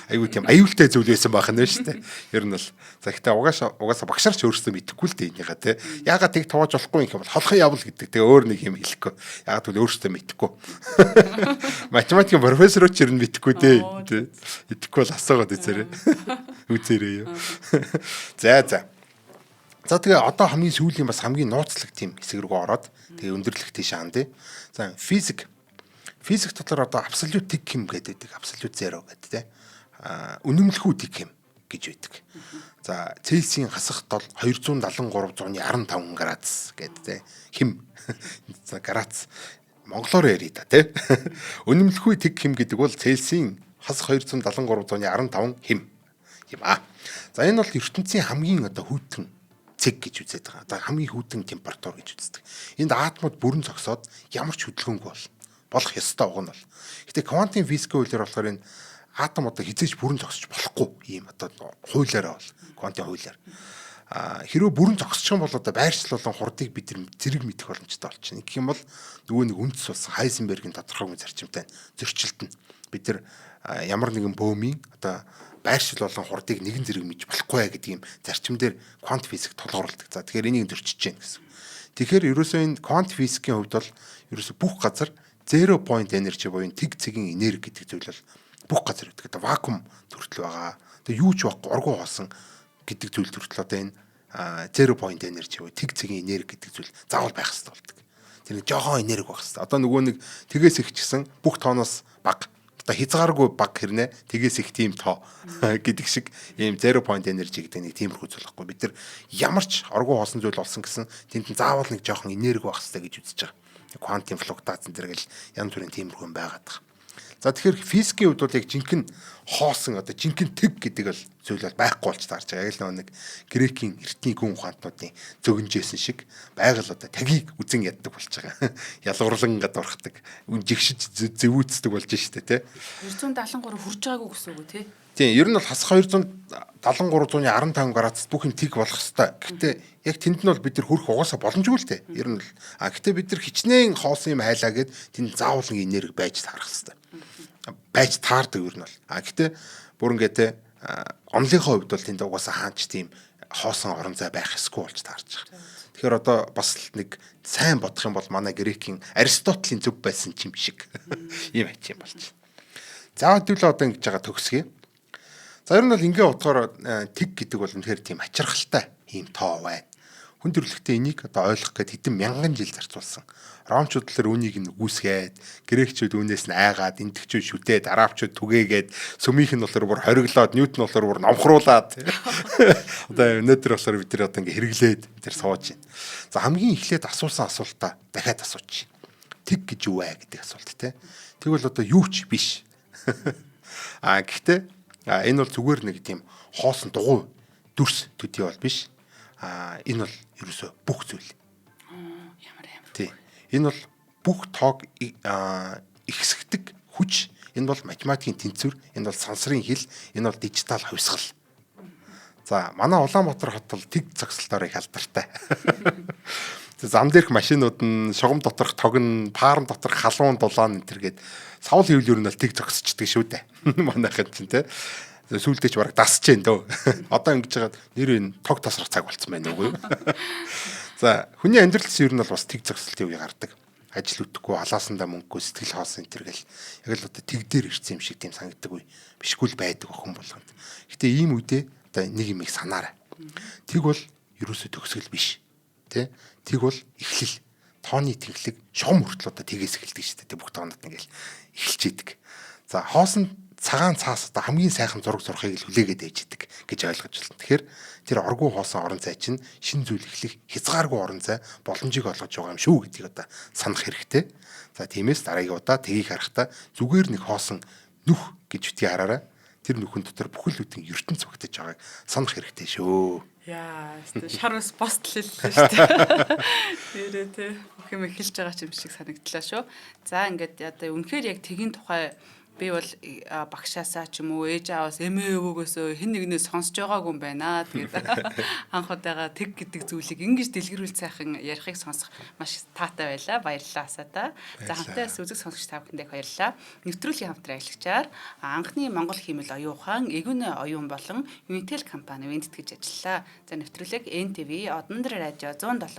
Айгуу тийм аюултай зүйл байсан байх нь шүү дээ. Ер нь бол за, гэхдээ угаасаа багшаар ч өөрсдөө мэдэхгүй л дээ энийгээ те. Яагаад тэг товоож болохгүй юм бол холхон явал гэдэг. Тэгээ өөр нэг юм хэлэхгүй. Яагаад гэвэл өөрсдөө мэдэхгүй. Математикийн профессор ч ер нь мэдэхгүй дээ. Тэ. Идэхгүй бол асуугаад үзээрэй. Үзээрэй юу. За за. За, тэгээ одоо хамгийн сүүлийн, бас хамгийн нууцлаг тийм хэсэг рүү ороод тэгээ өндөрлөх тийш хандъя. За, физик. Физик талаар одоо абсолют тэг хэм гэдэг, absolute zero гэдэг те. А, үнэмлэхүй тэг хэм гэж байдаг. За, Цельсийн хасах дол 273.15 градус гэдэг те. Хэм. За, градус монголоор ярий та те. Үнэмлэхүй тэг хэм гэдэг бол Цельсийн хасах 273.15 хэм юм аа. За, энэ бол ертөнцийн хамгийн одоо хүйтэн цэг гэж үзээд байгаа. Одоо хамгийн хүйтэн температур гэж үздэг. Энд атомууд бүрэн зогсоод ямар ч хөдөлгөөнгүй бол болох ёстой уг нь бол. Гэтэ квантын физикийн хуулиар болохоор энэ атом одоо хэзээ ч бүрэн зогсож болохгүй ийм одоо хуулиараа бол, квантын хуулиар. А, хэрвээ бүрэн зогсчих юм бол одоо байршил болон хурдыг бид нар зэрэг мэдэх боломжтой болчихно. Гэх юм бол нөгөө нэг үндэс болсон Хайзенбергийн тодорхойгүй зарчимтай зөрчилдөнө. Бид нар ямар нэгэн бөөмийн одоо байршил болон хурдыг нэгэн зэрэг мэдж болохгүй гэдэг ийм зарчим дээр квант физик тулгуурладаг. За, тэгэхээр энийг зөрчиж जैन гэсэн. Тэгэхээр ерөөсөө энэ квант физикийн хувьд бол ерөөсөө бүх газар zero point energy буюу тэг цэгийн энерги гэдэг зүйл бол бүх газар өгдөг. Одоо вакуум төртөл байгаа. Тэгээ юу ч байхгүй, оргуу хоосон гэдэг зүйл төртөл одоо энэ zero point energy буюу тэг цэгийн энерги гэдэг зүйл заавал байх хэрэгтэй болдог. Тэр нэг жоохон энерги байх хэрэгтэй. Одоо нөгөө нэг тэгээс их ч гэсэн бүх тооноос бага, одоо хязгааргүй бага хэрнээ тэгээс их тийм тоо гэдэг шиг ийм zero point energy гэдэг нэг тиймэрхүү зүйл байхгүй. Бид нар ямар ч оргуу хоосон зүйл олсон гэсэн тэнд нь заавал нэг жоохон энерги байх хэрэгтэй гэж үзэж байгаа. Квантын флуктуац энэ гэл янз бүрийн тиймэрхүү юм байгаад байгаа. За, тэгэхээр физикийн хувьд бол яг жинхэнэ хоосон, одоо жинхэнэ тэг гэдэг бол зүйл бол байхгүй болж таарч байгаа. Яг л нэг грекийн эртний гүн ухаантнуудын зөгнжээсэн шиг байгаль одоо тагийг үзен яддаг болж байгаа. Ялгуурлан гадуурхдаг, жигшиж зэвүүцдэг болж штэ тий. 273 хүрж байгаагүй гэсэн үг үү тий? Тийм, ер нь бол хасах 273.15 градус бүх юм тэг болох хэвээр. Гэхдээ яг тэнд нь бол бид нар хүрэх угаасаа боломжгүй л дээ. Ер нь бол гэхдээ бид нар хичнээн хоосон юм хайлаа гэд тэнд заавал нэг энерги байж таарах хэвээр. Байж таардаг ер нь бол. Гэхдээ бүр ингээ те, онолынхоо хувьд бол тэнд угаасаа хаач тийм хоосон орон зай байх ёсгүй болж таарч байгаа. Тэгэхээр одоо бас л нэг сайн бодох юм бол манай грекийн Аристотелийн зөв байсан юм шиг ийм ач юм болж. За, хэдүүлээ одоо ингэж байгаа төгсгөө. За, ер нь бол ингээ бодохоор тэг гэдэг бол үнэхээр тийм ачирхалтай ийм тоо байна. Хүн төрөлхтөө энийг одоо ойлгох гээд хэдэн мянган жил зарцуулсан. Ромчууд л үүнийг нь үгүйсгээд, грекчүүд үүнээс нь айгаад, энэтхэгчүүд шүтээд, арабчууд түгээгээд, сүмийнх нь болохоор бүр хориглоод, Ньютон болохоор бүр номхруулаад. Одоо өнөөдөр болохоор бид нар одоо ингээ хэрэглээд бид нар сууж байна. За, хамгийн эхлээд асуусан асуултаа дахиад асуучих. Тэг гэж юу вэ гэдэг асуулт те. Тэгвэл одоо юу ч биш. Гэхдээ энэ бол зүгээр нэг тийм хоосон дугуй дүрс төдий бол биш. Энэ бол ерөөсөө бүх зүйл. Ямар амар. Тий. Энэ бол бүх тоог ихсгдэг хүч. Энэ бол математикийн тэнцвэр, энэ бол сансрын хэл, энэ бол дижитал хувьсгал. За, манай Улаанбаатар хот бол тэг зогсолтоор их алдартай. Зам дээрх машинууд нь, шугам доторх тог нь, паарн доторх халуун дулаан энэ төр гээд савл хэвлэр нь бол тэг зогсчдөг шүү дээ. Манайхан чинь те. Сүүлдээ ч бараг дасж जैन дөө. Одоо ингэж хагаад нэр энэ тог тасрах цаг болцсон байна үгүй юу? За хүний амьдрал ер нь бол бас тэг зогсолтын үе гардаг. Ажил үтгэхгүй, халаасандаа мөнгөгүй, сэтгэл хоосон энэ төр гэл. Яг л одоо тэг дээр ирсэн юм шиг тийм санагдаг үе. Бишгүй л байдаг охин болгонд. Гэтэ ийм үедээ одоо нэг юм их санаарай. Тэг бол ерөөсөө төгсгөл биш. Тэ? Тэг бол эхлэл. Тооны тэглэг шугам хүртэл одоо тэгээс эхэлдэг шүү дээ. Бүх тоонод ингээл эхэлж идэг. За хоосон цагаан цаас одоо хамгийн сайхан зураг зурхыг л хүлээгээд ээж идэг гэж ойлгож байна. Тэгэхээр тэр оргуу хоосон орон зай чинь шин зүйл эхлэх хязгааргүй орон зай боломжийг олгож байгаа юм шүү гэдгийг одоо санах хэрэгтэй. За тиймээс дараагийн удаа тгийг харахтаа зүгээр нэг хоосон нүх гэж битгий хараарай. Тэр нүхэн дотор бүхэл бүтэн ертөнц багтаж байгааг санах хэрэгтэй шүү. Яа, шар ус бост л хэллээ шүү дээ. Нэрээ те бүх юм эхэлж байгаа ч юм шиг санагдлаа шүү. За ингээд одоо үнэхээр яг тгийн тухай би бол багшаасаа ч юм уу ээж ааваас эмээ өвөөгөөсөө хэн нэгнээс сонсож байгаагүй юм байна. Тэгээд анх удаага тэг гэдэг зүйлийг ингэж дэлгэрүүл сайхан ярихыг сонсох маш таатай байлаа. Баярлалаа асаата. За хамтаа үзэг сонсогч та бүхэндээ баярлалаа. Нэвтрүүлгийн хамтран ажиллагчаар анхны Монгол хиймэл оюун ухаан, Эгүнэ оюун болон Unitel компани вэндэтгэж ажиллаа. За нэвтрүүлэг NTV, Одондор радио 107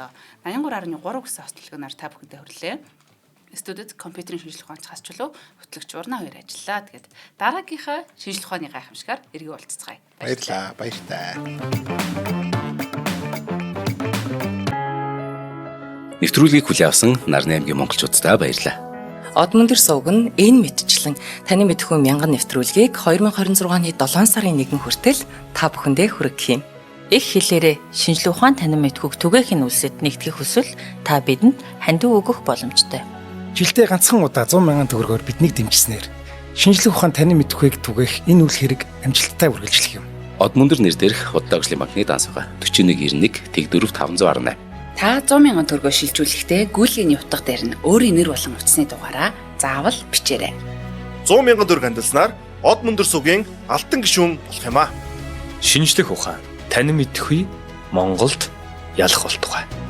83.3 гэсэн хослогноор та бүхэндээ хүрлээ. Студид компьютерийн шинжлэх ухааны хас чулуу хөтлөгч Урнаа хоёр ажиллаа. Тэгээд дараагийнхаа шинжлэх ухааны гайхамшигаар эргээ уулзцгаая. Баярлалаа. Баяртай. Нэвтрүүлгийг хүлээн авсан Нарны аймгийн монголчууддаа баярлалаа. Одмөндөр сувг нь энэ мэтчлэн таны мэдхүү мянган нэвтрүүлгийг 2026 оны 7 сарын 1 хүртэл та бүхэндээ хүргэх юм. Их хэлээрээ шинжлэх ухаан танин мэдхүйг түгээх нь үлсэд нэгтгэх хүсвэл та бидэнд хандив өгөх боломжтой. Жилдээ ганцхан удаа 100 мянган төгрөгөөр биднийг дэмжсэнээр шинжлэх ухаан танин мэдхүйг түгээх энэ үйл хэрэг амжилттай үргэлжлэх юм. Одмөндөр нэр дээрх худлаа хөгжлийн банкны данс байгаа. 4191 тэг 4 518. Та 100 мянган төгрөгөө шилжүүлэхдээ гүйлгээний утга дээр нь өөрийн нэр болон утасны дугаараа заавал бичээрэй. 100 мянган төгрөг хандилснаар од мөндөр сугийн алтан гишүүн болох юм аа. Шинжлэх ухаан танин мэдхгүй Монголд ялах болтугай.